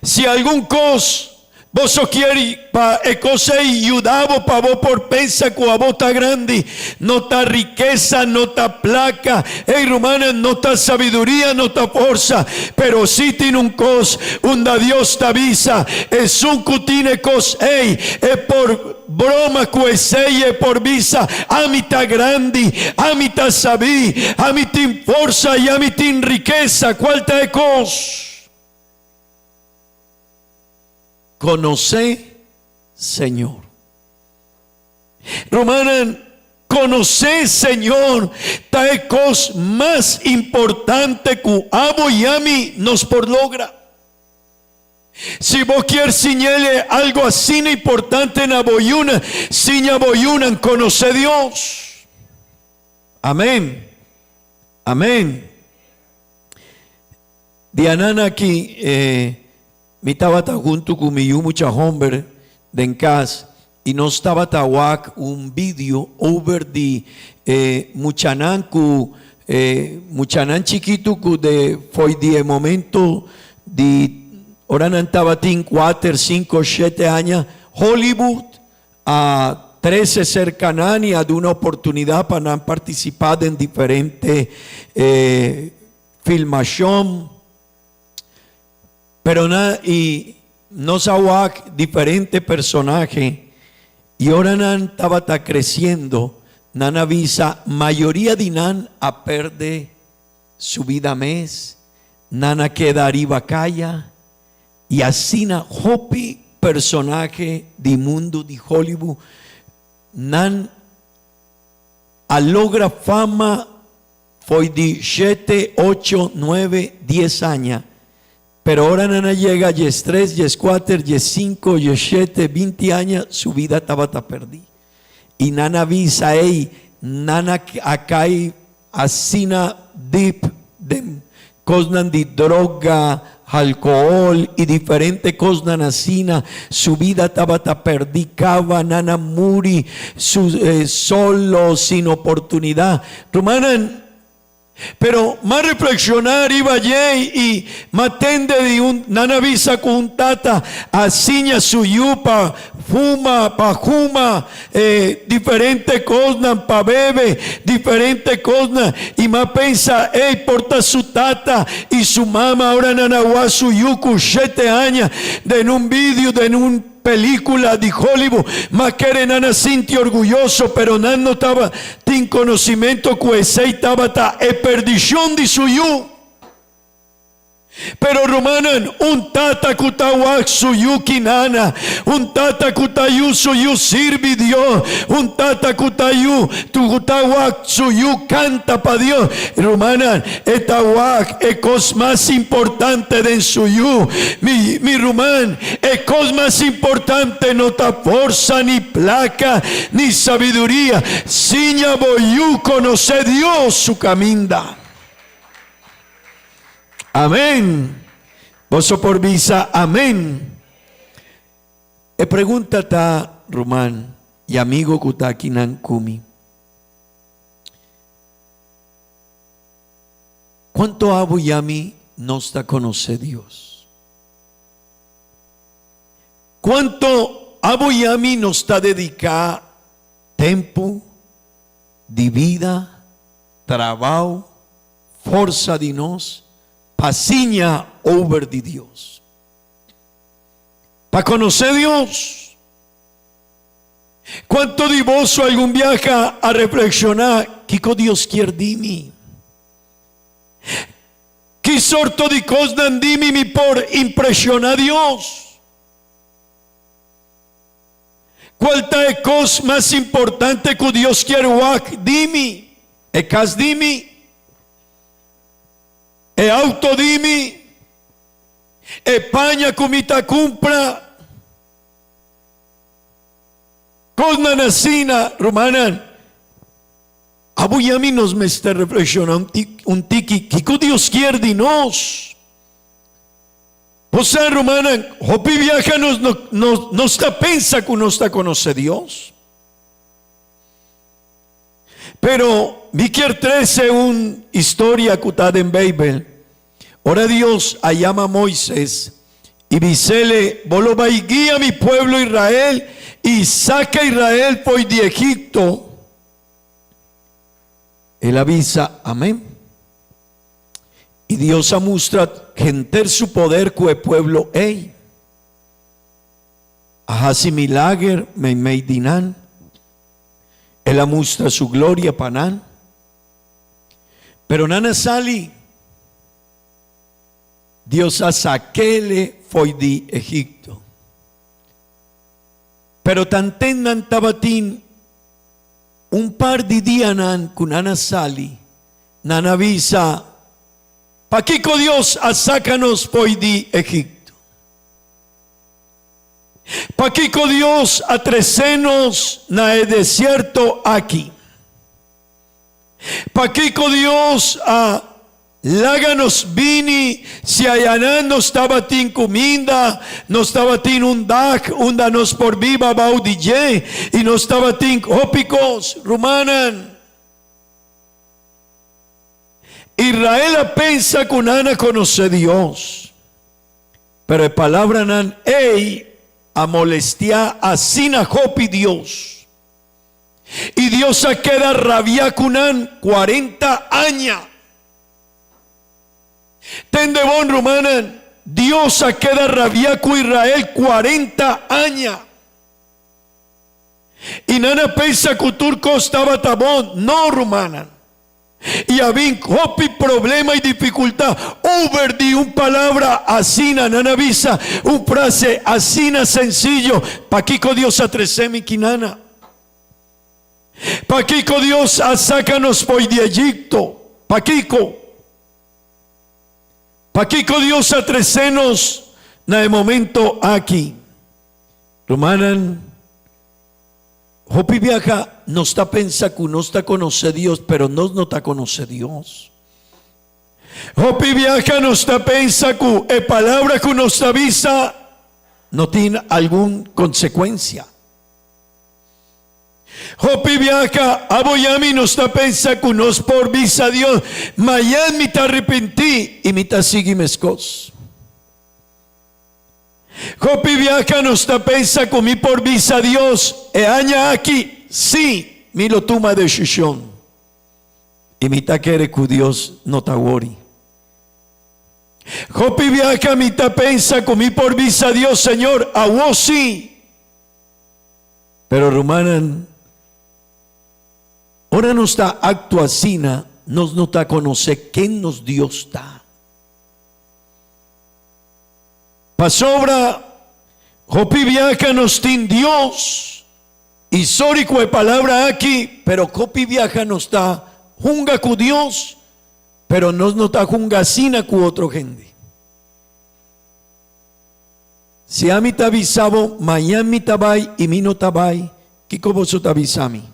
Si algun kos boso kier pa e kos ei yuda bo pa bo por pensa ku abo ta grandi, no ta rikesa, no ta plaka, ei rumannan, no ta sabiduria, no ta forsa, pero si tin un kos unda Dios ta bisa, esun ku tin e kos ei, e por broma ku esei, e por bisa, Ami ta grandi, ami ta sabí, ami tin forsa i ami tin rikesa. Kual ta e kos? Konosé Señor. Rumannan, konosé Señor ta e kos mas importante ku abo i ami nos por logra. Si bo kier siñ'el algu asina importante na bo yunan, siña bo yunan konosé Dios. Amén. Amén. Dianan aki mi tabata huntu ku mi yu mucha homber den kas i nos tabata wak un video over di e muchanan ku e muchanan chikitu ku de fo'i di e momento di ora nan tabatin kuater, sinku, shete aña Hollywood a trese serka nan i a duna oportunidat pa nan partisipá den diferente Filmashon, pero na i nos a wak diferente personahe i ora nan tabata kresiendo nan a bisa mayoria di nan a perde su bida mes, nan a keda ariba kaya i asina hopi personahe di mundu di Hollywood nan a logra fama. Foi di shete, ocho, nuebe, dies aña. Pero ora nan a yega diestres, dieskuater, diessinko, diesshete, binti aña, su bida tabata perdí. I nan a bisa ei, nan a a kai asina dip den kosnan di droga, alkohol i diferente kosnan asina. Su bida tabata perdí kaba, nan a muri su solo, sin oportunidat. Rumannan, pero m'a reflekshoná riba dje i m'a tende di un nan a bisa ku un tata a siña su yu pa fuma, pa huma e diferente kosnan, pa bebe diferente kosnan i m'a pensa ey por ta su tata i su mama ora nan a wak su yu ku shete aña den un vidio den un Película di Hollywood, ma kere nan a sinti orguyoso, pero nan no taba tin conocimento cu esey tabata e perdicion di su yu. Pero rumannan, un tata cu ta wak su yu kinana, un tata cu ta yu su yu sirbi Dios, un tata cu ta yu cu ta wak su yu canta pa Dios, rumannan, e ta wak e cos mas importante den su yu. Mi, mi ruman, E kos mas importante no ta forsa ni plaka ni sabiduria. Siña bo yu konosé Dios su kaminda. Amén. Boso por bisa amén. E pregunta ta, ruman i amigo ku ta akinan ku mi. Kuantu abo i ami nos ta konosé Dios? Kuantu abo i ami nos ta dediká tempu di bida, trabou, forsa di nos pa siña over di Dios? Pa konosé Dios. Kuantu di boso algun biaha a reflekshoná kiko Dios kier di mi? Ki sorto di kosnan di mi mi por impreshoná Dios? Kual ta e kos mas importante ku Dios kier wak di mi? E kas di mi? E auto di mi? E paña ku mi ta kumpra? Kosnan asina, rumannan, abo i ami nos mester reflekshoná un tiki kiko Dios kier di nos. Bo sa, rumannan, hopi biaha nos no nos ta pensa ku nos ta konosé Dios. Pero mi kier trese un historia ku ta den Beibel. Ora Dios a yama Moises i bis'ele, Bo lo bai guia mi pueblo Israel i saka Israel fo'i di Egipto. El a bisa, Amén. I Dios a mustra henter su poder ku e pueblo ei. A hasi milager meimei di nan. El a mustra su gloria pa nan. Pero nan a sali. Dios a sak'ele fo'i di Egipto. Pero tanten nan tabatin un par di dianan ku nan a sali, nan a bisa, Pakiko Dios a saka nos fo'i di Egipto? Pakiko Dios a trese nos na e desierto aki? Pakiko Dios a laga nos bini si ayanan nos tabatin kuminda, nos tabatin un dak unda nos por biba abou di dje i nos tabatin hopi kos? Rumannan, Israel a pensa ku nan a konosé Dios, pero e palabranan ei a molestiá asina hopi Dios. I Dios a keda rabiá ku nan kuarenta aña. Tende bon, rumannan, Dios a keda rabiá ku Israel kuarenta aña. I nan a pensa ku tur kos tabata bon. No, rumannan. I a bin hopi problema i difikultat over di un palabra asina. Nan a bisa un frase asina sensiyo, Pakiko Dios a trese mi kinana? Pakiko Dios a saka nos fo'i di Egipto? Pakiko? Pakiko Dios a trese nos na e momento aki? Rumannan. Hopi biaha nos ta pensa ku nos ta konosé Dios, pero nos no ta konosé Dios. Hopi biaha nos ta pensa ku e palabra ku nos ta bisa no tin algun konsekuensia. Hopi biaha abo i ami nos ta pensa ku nos por bisa Dios, Mañan mi ta arepentí i mi ta sigui meskos. Hopi biaha nos ta pensa ku mi por bisa Dios e aña aki, sí, mi lo tuma desishon. I mi ta kere ku Dios no ta wori. Hopi biaha mi ta pensa ku mi por bisa Dios, Señor, awo sí. Pero rumannan, ora nos ta aktua asina, nos no ta konosé ken nos Dios ta. Pasobra hopi biaha nos tin Dios, y sorry cu e palabra aki, pero hopi biaha nos ta hunga cu Dios, pero nos no ta hunga asina cu otro hende. Si ami ta bisa bo, mañan mi ta bay y mi no ta bay, kico boso ta bisa mi?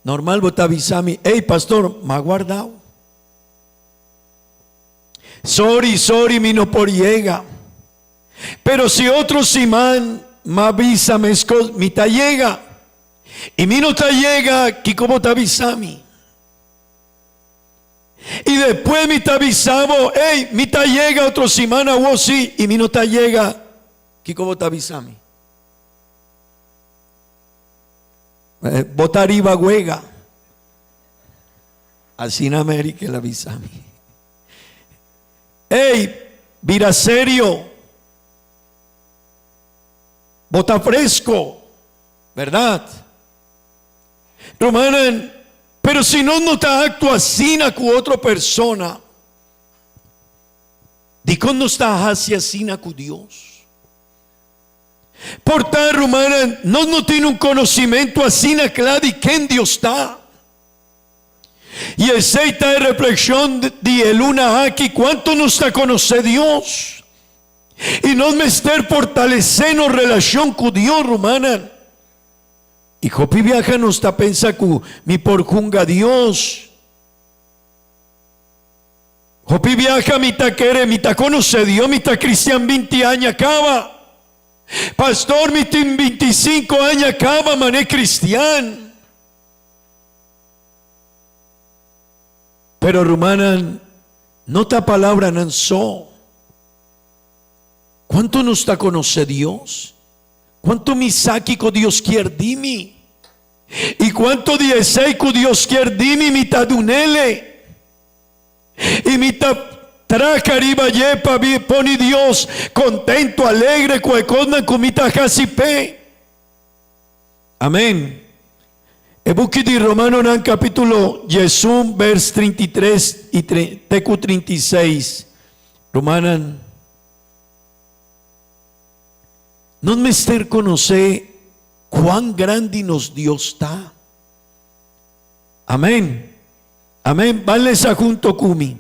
Normal bo ta bisa mi, ey pastor, m'a guardao. Sorry, sorry, mi no por yega. Pero si otro siman m'a bisa meskos, mi ta yega. I mi no ta yega, kiko bo ta bisa mi? I despues mi ta bisa bo, Ey, mi ta yega otro siman awor sí, i mi no ta yega, kiko bo ta bisa mi? Bo ta riba wega. Asina Mary el a bisa mi. Ey, bira serio. Bo ta fresco, berdad? Rumannan, pero si nos no ta actua asina cu otro persona, dicon nos ta haci asina cu Dios? Por ta, rumannan, nos no tin un conocimento asina cla di ken Dios ta. Y esey ta e reflexion di e luna aki, cuanto nos ta conoce Dios. Y nos mester fortalece nos relacion cu Dios, rumannan. Y hopi biaha nos ta pensa cu mi por hunga Dios. Hopi biaha mi ta kere, mi ta conoce Dios, mi ta cristian binti aña caba. Pastor, mi tin binticinco aña caba mane cristian. Pero rumannan, no ta palabranan so. Cuanto nos ta conoce Dios? Cuanto mi sa kico Dios kier di mi? Y cuanto di esey cu Dios kier di mi, mi ta dunele? Y mi ta traha riba dje pa poni Dios contento, alegre cu e cosnan cu mi ta haci p'e. Amen. E buki di Romanonan capitulo diesun vers 33 y te cu 36. Rumannan, nos mester conoce cuan grandi nos Dios ta. Amen. Amen. Ban lesa hunto cu mi.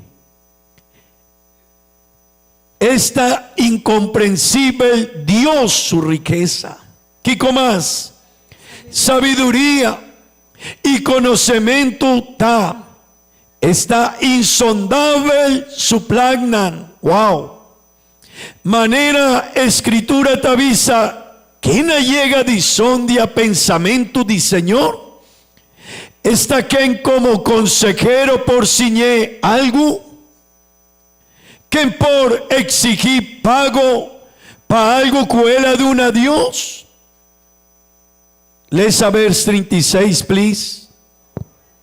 Esta incomprensibel Dios su rikesa. Kiko mas? Sabiduria i konosementu ta. Esta insondabel su plannan. Wow! Manera e Skritura ta bisa, Ken a yega di sondia pensamentu di Señor? Esta ken komo konsehero por siñ'é algu? Ken por exigí pago pa algu ku el a duna Dios? Lesa vers 36, please.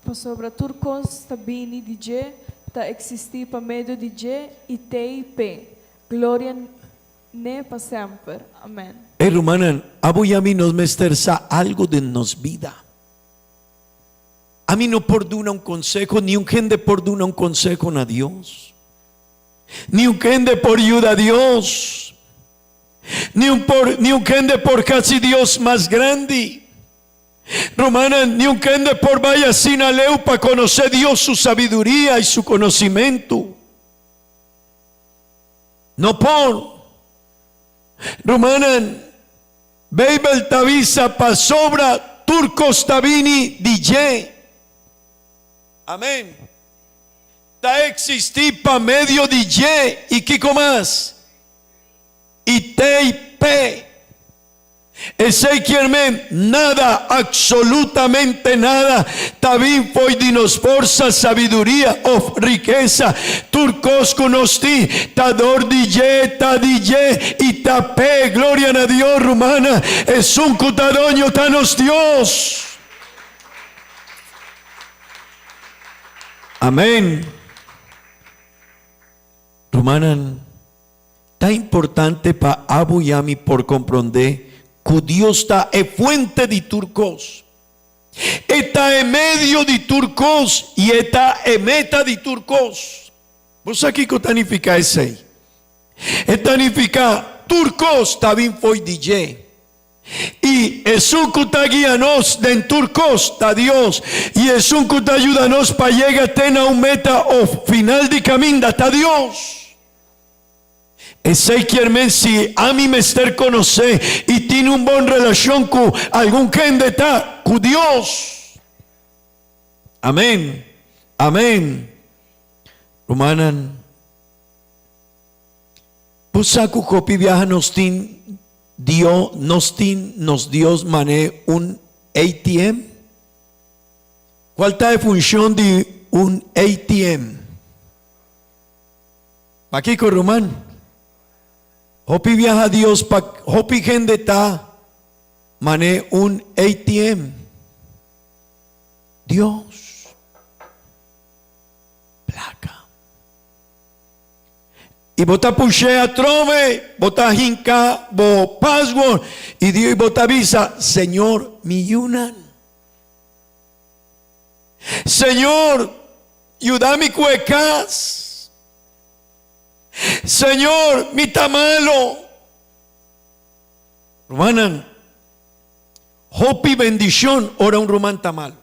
Pasobra tur kos ta bini di dje, ta eksistí pa medio di dje i t'ei p'e. Gloria n'e pa semper. Amèn. Ey rumannan, abo i ami nos mester sa algu den nos bida. Ami no por duna un conseho, ni un hende por duna un conseho na Dios. Ni un hende por yuda Dios. Ni un por, ni un hende por haci Dios mas grandi. Rumannan, ni un hende por bai asina leu pa conoce Dios su sabiduria y su conocimento. No por. Rumannan, Beibel ta bisa pasobra tur kos ta bini di dje. Amen. Ta eksistí pa medio di dje i kiko mas? I te i p'e. Esei kier men nada, absolutamente nada, ta bin fo'i di nos forsa, sabiduria of rikesa. Tur kos ku nos tin ta dor di dje, ta di dje i ta p'e. Gloria na Dios, rumana, esun ku ta doño ta nos Dios. Amen. Rumannan, ta importante pa abo i ami por komprondé ku Dios ta e fuente di tur kos. E ta e medio di tur kos i e ta e meta di tur kos. Bo sa kiko ta nifiká esei? E ta nifiká tur kos ta bin fo'i di dje. I esun ku ta guia nos den tur kos ta Dios, i esun ku ta yuda nos pa yega te na un meta òf final di kaminda ta Dios. Esei kier men si ami mester konosé i tin un bon relashon ku algun hende ta ku Dios. Amen. Amen. Rumannan, bo sa ku hopi biaha nos tin Dio, nos tin nos Dios mané un ATM? Kual ta e funshon di un ATM? Pakiko ruman? Hopi biaha Dios pa hopi hende ta mane un ATM. Dios. Plaka. I bo ta push'é atrobe, bo ta hinka bo password i di bo ta bisa, Señor, mi yunan. Señor, yuda mi ku e kas. Señor, mi ta malo. Rumannan, hopi bendishon ora un ruman ta malo.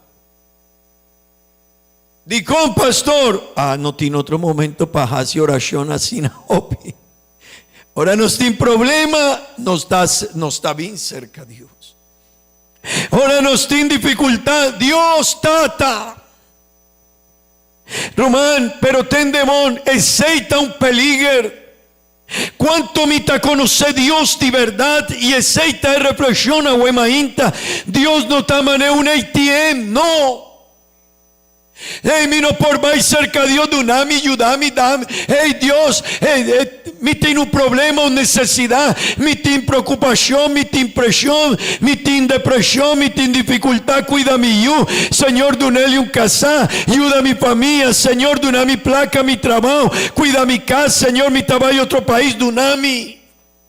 Dikon, pastor? Ah, no tin otro momento pa hasi orashon asina hopi. Ora nos tin problema, nos ta, nos ta bin serka Dios. Ora nos tin difikultat, Dios Tata. Ruman, pero tende bon, esei ta un peliger. Kuantu mi ta konosé Dios di bèrdat i esei ta e reflekshon awe mainta, Dios no ta manera un ATM, no. Hey, mi no por bai serka Dios, duna mi, yuda mi, dami. Hey, Dios, hey, eh, mi tin un problema, un nesesidat, mi tin preokupashon, mi tin preshon, mi tin depreshon, mi tin difikultat, kuida mi yu. Señor, dun'el un kasá, yuda mi famia. Señor, duna mi plaka, mi trabou, kuida mi kas. Señor, mi ta bai otro pais, duna mi.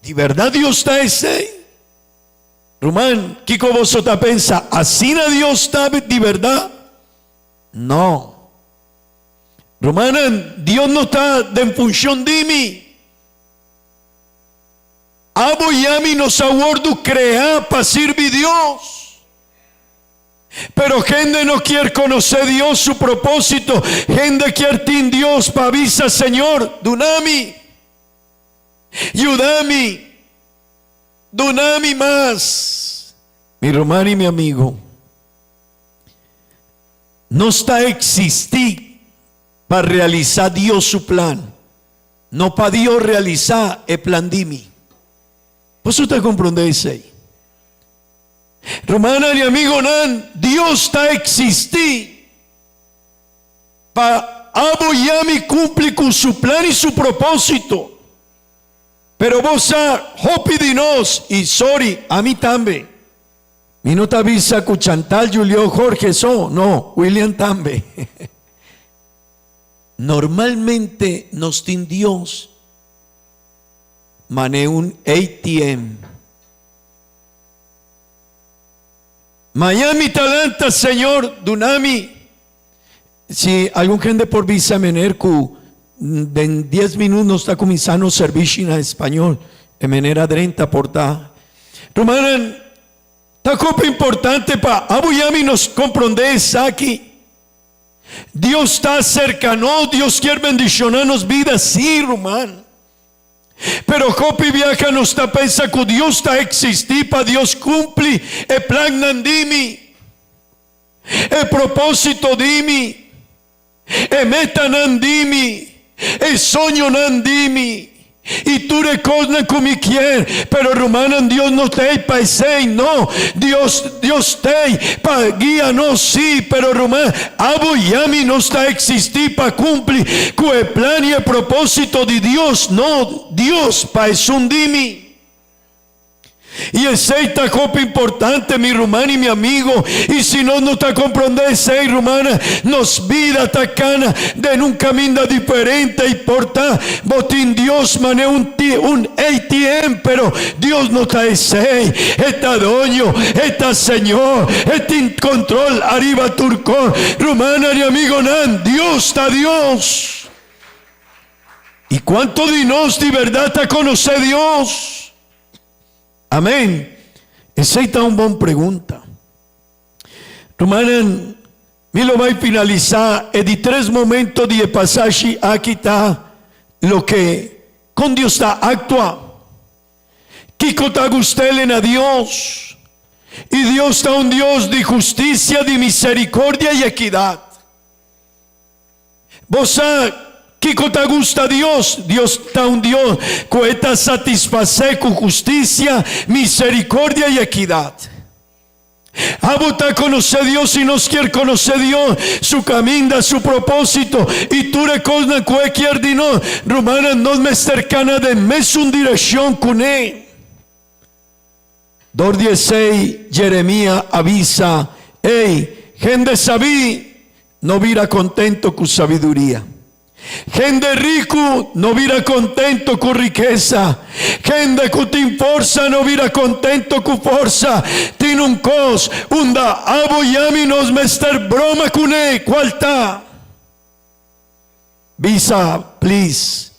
Di bèrdat Dios ta esei? Ruman, kiko boso ta pensa? Asina Dios ta di bèrdat? No. Rumannan, Dios no ta den funshon di mi. Abo i ami nos a wòrdu kreá pa sirbi Dios. Pero hende no kier konosé Dios su propósito. Hende kier tin Dios pa bisa, Señor, duna mi. Yuda mi. Duna mi mas. Mi ruman i mi amigo, nos ta eksistí pa realisá Dios su plan, no pa Dios realisá e plan di mi. Boso ta komprondé esei? Rumannan i amigonan, Dios ta eksistí pa abo i ami kumpli ku su plan i su propósito. Pero bo sa, hopi di nos, i sorry, ami tambe, mi no ta bisa ku Chantal, Julio, Jorge so, no, William tambe. Normalmente nos tin Dios mane un ATM. Maña mi ta lanta, Señor, duna mi. Si algun hende por bisa meneer ku den dies minut nos ta kuminsá nos servishi na español, e meneer a drenta por ta. Rumannan, ta hopi importante pa abo i ami nos komprondé esaki. Dios ta serka nos, Dios kier bendishoná nos bida, sí, ruman. Pero hopi biaha nos ta pensa ku Dios ta eksistí pa Dios kumpli e plannan di mi. E propósito di mi, e metanan di mi, e soñonan di mi, i tur e kosnan ku mi kier. Pero rumannan, Dios no ta ei pa esei, no. Dios, Dios ta ei pa guia nos, sí, pero ruman, abo i ami nos ta eksistí pa kumpli ku e plan i e propósito di Dios, no Dios pa esun di mi. I esei ta hopi importante, mi ruman i mi amigo. I si nos no ta komprondé esei, rumannan, nos bida ta kana den un kaminda diferente i por ta bo tin Dios manera un un ATM, pero Dios no ta esei. E ta doño, e ta Señor, e tin kontrol ariba tur kos. Rumannan i amigonan, Dios ta Dios. I kuantu di nos di bèrdat ta konosé Dios? Amén. Esei ta un bon pregunta. Rumannan, mi lo bai finalisá e di tres momento di e pasashi aki ta loke kon Dios ta aktua. Kiko ta gust'El na Dios? I Dios ta un Dios di hustisia, di miserikordia i ekidat. Bo sa kiko ta gusta Dios? Dios ta un Dios ku e ta satisfasé ku hustisia, miserikordia i ekidat. Abo ta konosé Dios i nos kier konosé Dios, su kaminda, su propósito i tur e kosnan ku e kier di nos. Rumannan, nos mester kana den mesun direkshon kuné. Dor di esei Jeremia a bisa, Ey, hende sabí, no bira kontento ku sabiduria. Hende riku no bira kontento ku rikesa. Hende ku tin forsa no bira kontento ku forsa. Tin un kos unda abo i ami nos mester broma kuné, kual ta? Bisa, please.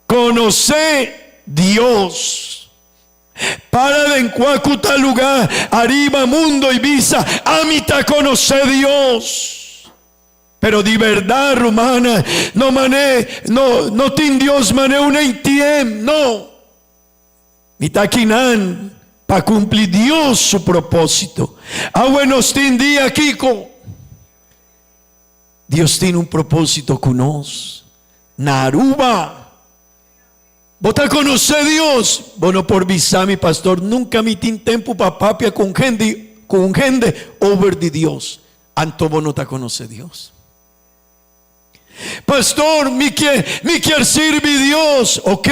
Konosé Dios. Para den kua ku ta lugá ariba mundo i bisa, Ami ta konosé Dios. Pero di berdad, rumana, no mané, no, no tin Dios mané un ATM, no. Mi ta akinan pa cumpli Dios su propósito. Awe nos tin dia kiko? Dios tin un propósito cu nos. Na Aruba. Bo ta conoce Dios? Bo no por bisa mi, pastor, nunca mi tin tempo pa papia cu un hende, cu un hende over di Dios. Anto bo no ta konosé Dios. Pastor, mi ke, mi kier sirbi Dios. Ok.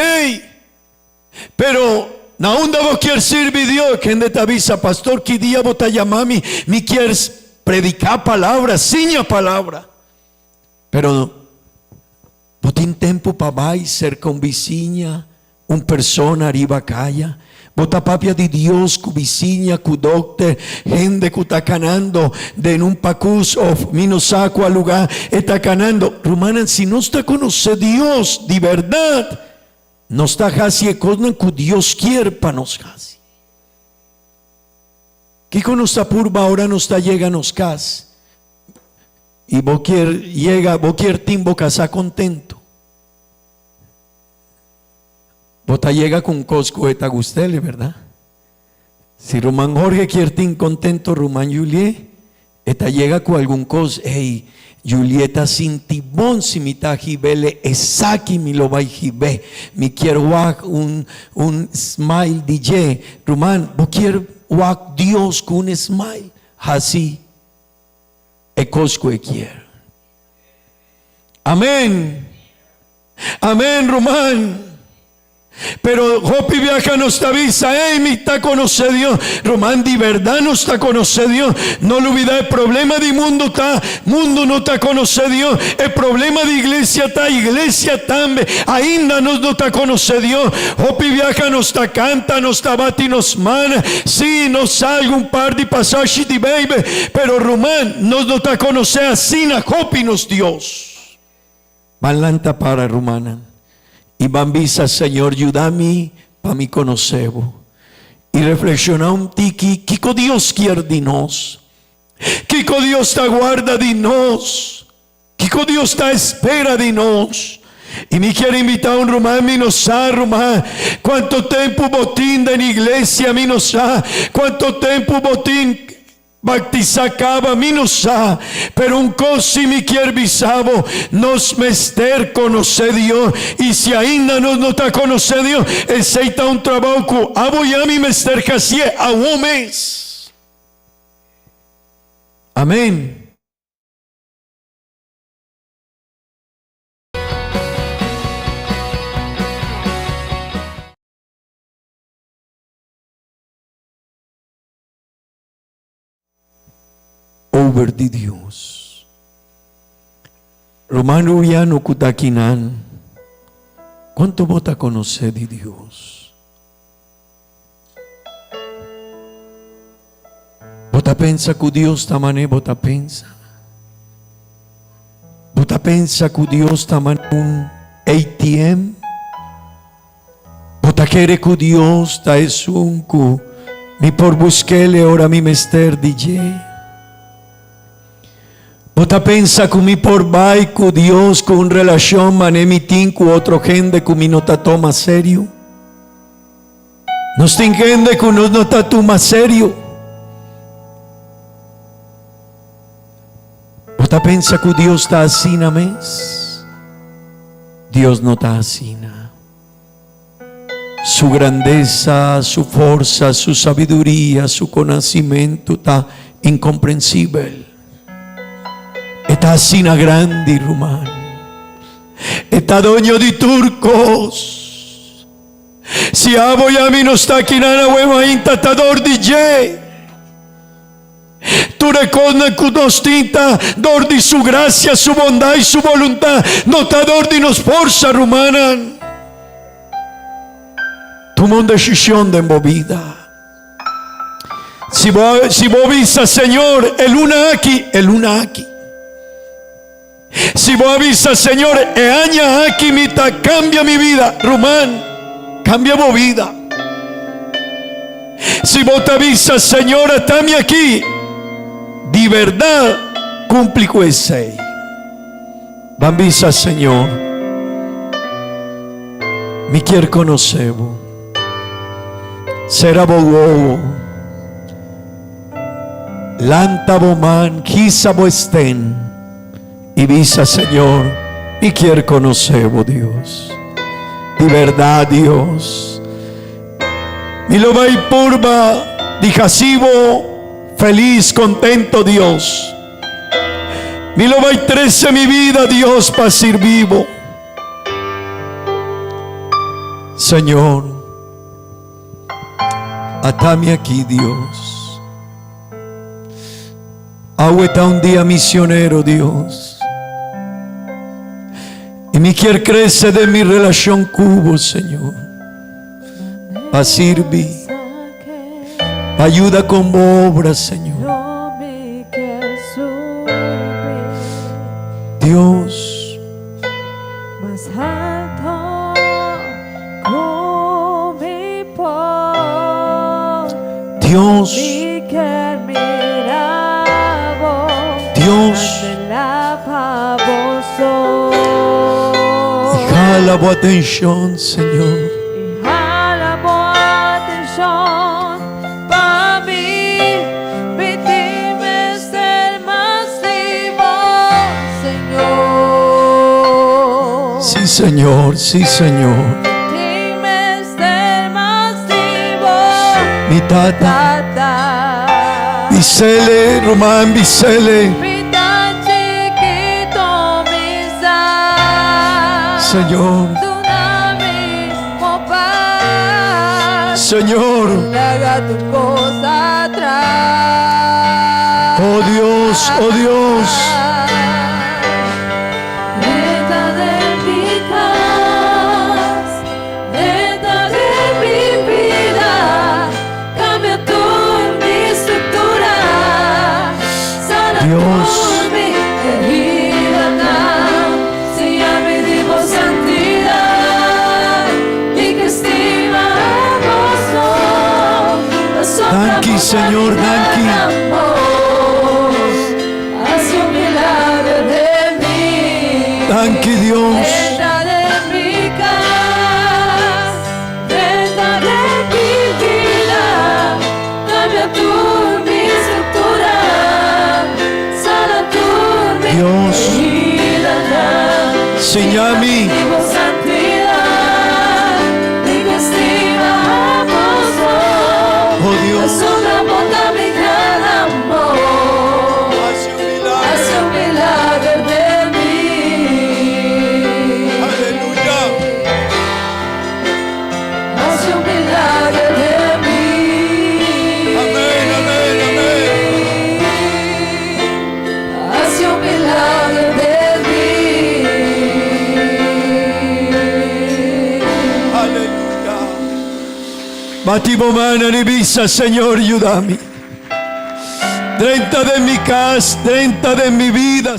Pero na unda bo kier sirbi Dios? Hende ta bisa, pastor, ki dia bo ta yama mi? Mi kier prediká palabra, siña palabra. Pero bo tin tempu pa bai serka un bisiña, Un persona riba kaya. Bo ta papia di Dios ku bisiña, ku dokter, hende ku ta kanando den un pakus òf mi no sa kua lugá e ta kanando. Rumannan, si nos ta konosé Dios di bèrdat, nos ta hasi e kosnan ku Dios kier pa nos hasi. Kiko nos ta purba ora nos ta yega nos kas i bo kier yega, bo kier tin bo kasá kontentu? Bo ta yega ku un kos ku e ta gust'el, bèrdat? Si ruman Jorge kier tin kontento ruman Julie, e ta yega ku algun kos, Ey, Julie ta sinti bon si mi ta hib'el esaki mi lo bai hib'é. Mi kier wak un un smile di dje. Ruman, bo kier wak Dios ku un smile? Hasi e kos ku e kier. Amen. Amen ruman. Pero hopi biaha nos ta bisa, ey mi ta conoce Dios. Ruman, di verdad nos ta conoce Dios. No lubida e problema di mundo ta, mundo no ta conoce Dios. E problema di iglesia ta, iglesia tambe ainda nos no ta conoce Dios. Hopi biaha nos ta canta, nos ta bati nos man, si, nos sa algun par di pasashi di Bijbel, pero ruman, nos no ta conoce asina hopi nos Dios. Ban lanta para, rumannan, i ban bisa, Señor, yuda mi pa mi konosé bo. I reflekshoná un tiki kiko Dios kier di nos. Kiko Dios ta guarda di nos. Kiko Dios ta espera di nos. I mi kier invitá un ruman, mi no sa, ruman, kuantu tempu bo tin den iglesia, mi no sa kuantu tempu bo tin Bautisa caba mi no sa, pero un cos si mi kier bisa bo, nos mester conoce Dios, y si ainda nos no ta conoce Dios, esey ta un trabao cu abo y ami mester hacié awo mes. Amen. Over di Dios. Ruman Rubiano ku ta akinan, kuantu bo ta konosé di Dios? Bo ta pensa ku Dios ta manera bo ta pensa? Bo ta pensa ku Dios ta manera un ATM? Bo ta kere ku Dios ta esun ku mi por busk'el e ora mi mester di dje? Bo ta pensa ku mi por bai ku Dios ku un relashon manera mi tin ku otro hende ku mi no ta toma serio? Nos tin hende ku nos no ta tuma serio. Bo ta pensa ku Dios ta asina mes? Dios no ta asina. Su grandesa, su forsa, su sabiduria, su conocimentu ta incomprensibel. E ta asina grandi, ruman. E ta doño di tur cos. Si abo y ami no sta akinan awe mainta ta dor di dje. Tur e kosnan ku nos tin ta dor di Su grasia, Su bondat i Su boluntat, no ta dor di nos forsa, rumannan. Tuma un desishon den bo bida. Si bo, si bo bisa, Señor, e luna aki, e luna aki. Si bo a bisa, Señor, e aña aki mi ta cambia mi vida, ruman, cambia bo vida. Si bo ta bisa, Señor, ata mi aki, di berdad cumpli cu esey. Ban bisa, Señor, mi kier conoce bo. Cera bo wowo. Lanta bo man, hisa bo esten i bisa, Señor, mi kier conoce bo, Dios. Di berdad, Dios, mi lo bai purba di haci bo feliz, contento, Dios. Mi lo bai trece mi vida, Dios, pa sirbi bo. Señor, Atami aki, Dios. Awe ta un dia misionero, Dios. I mi kier crece den mi relacion cu bo, Señor. Pa sirbi, pa yuda con bo obra, Señor. Dios. Dios. Dios. Jala bo atencion, Señor. Sí, Señor, sí, Señor. Mi tata. Bisele, ruman, bisele. Señor. Señor. Oh Dios, oh Dios. Dios. Danki Señor, danki. Danki Dios. Dios. Siña mi. Oh Dios. Bati bo man i bisa, Señor, yuda mi. Drenta den mi kas, drenta den mi bida.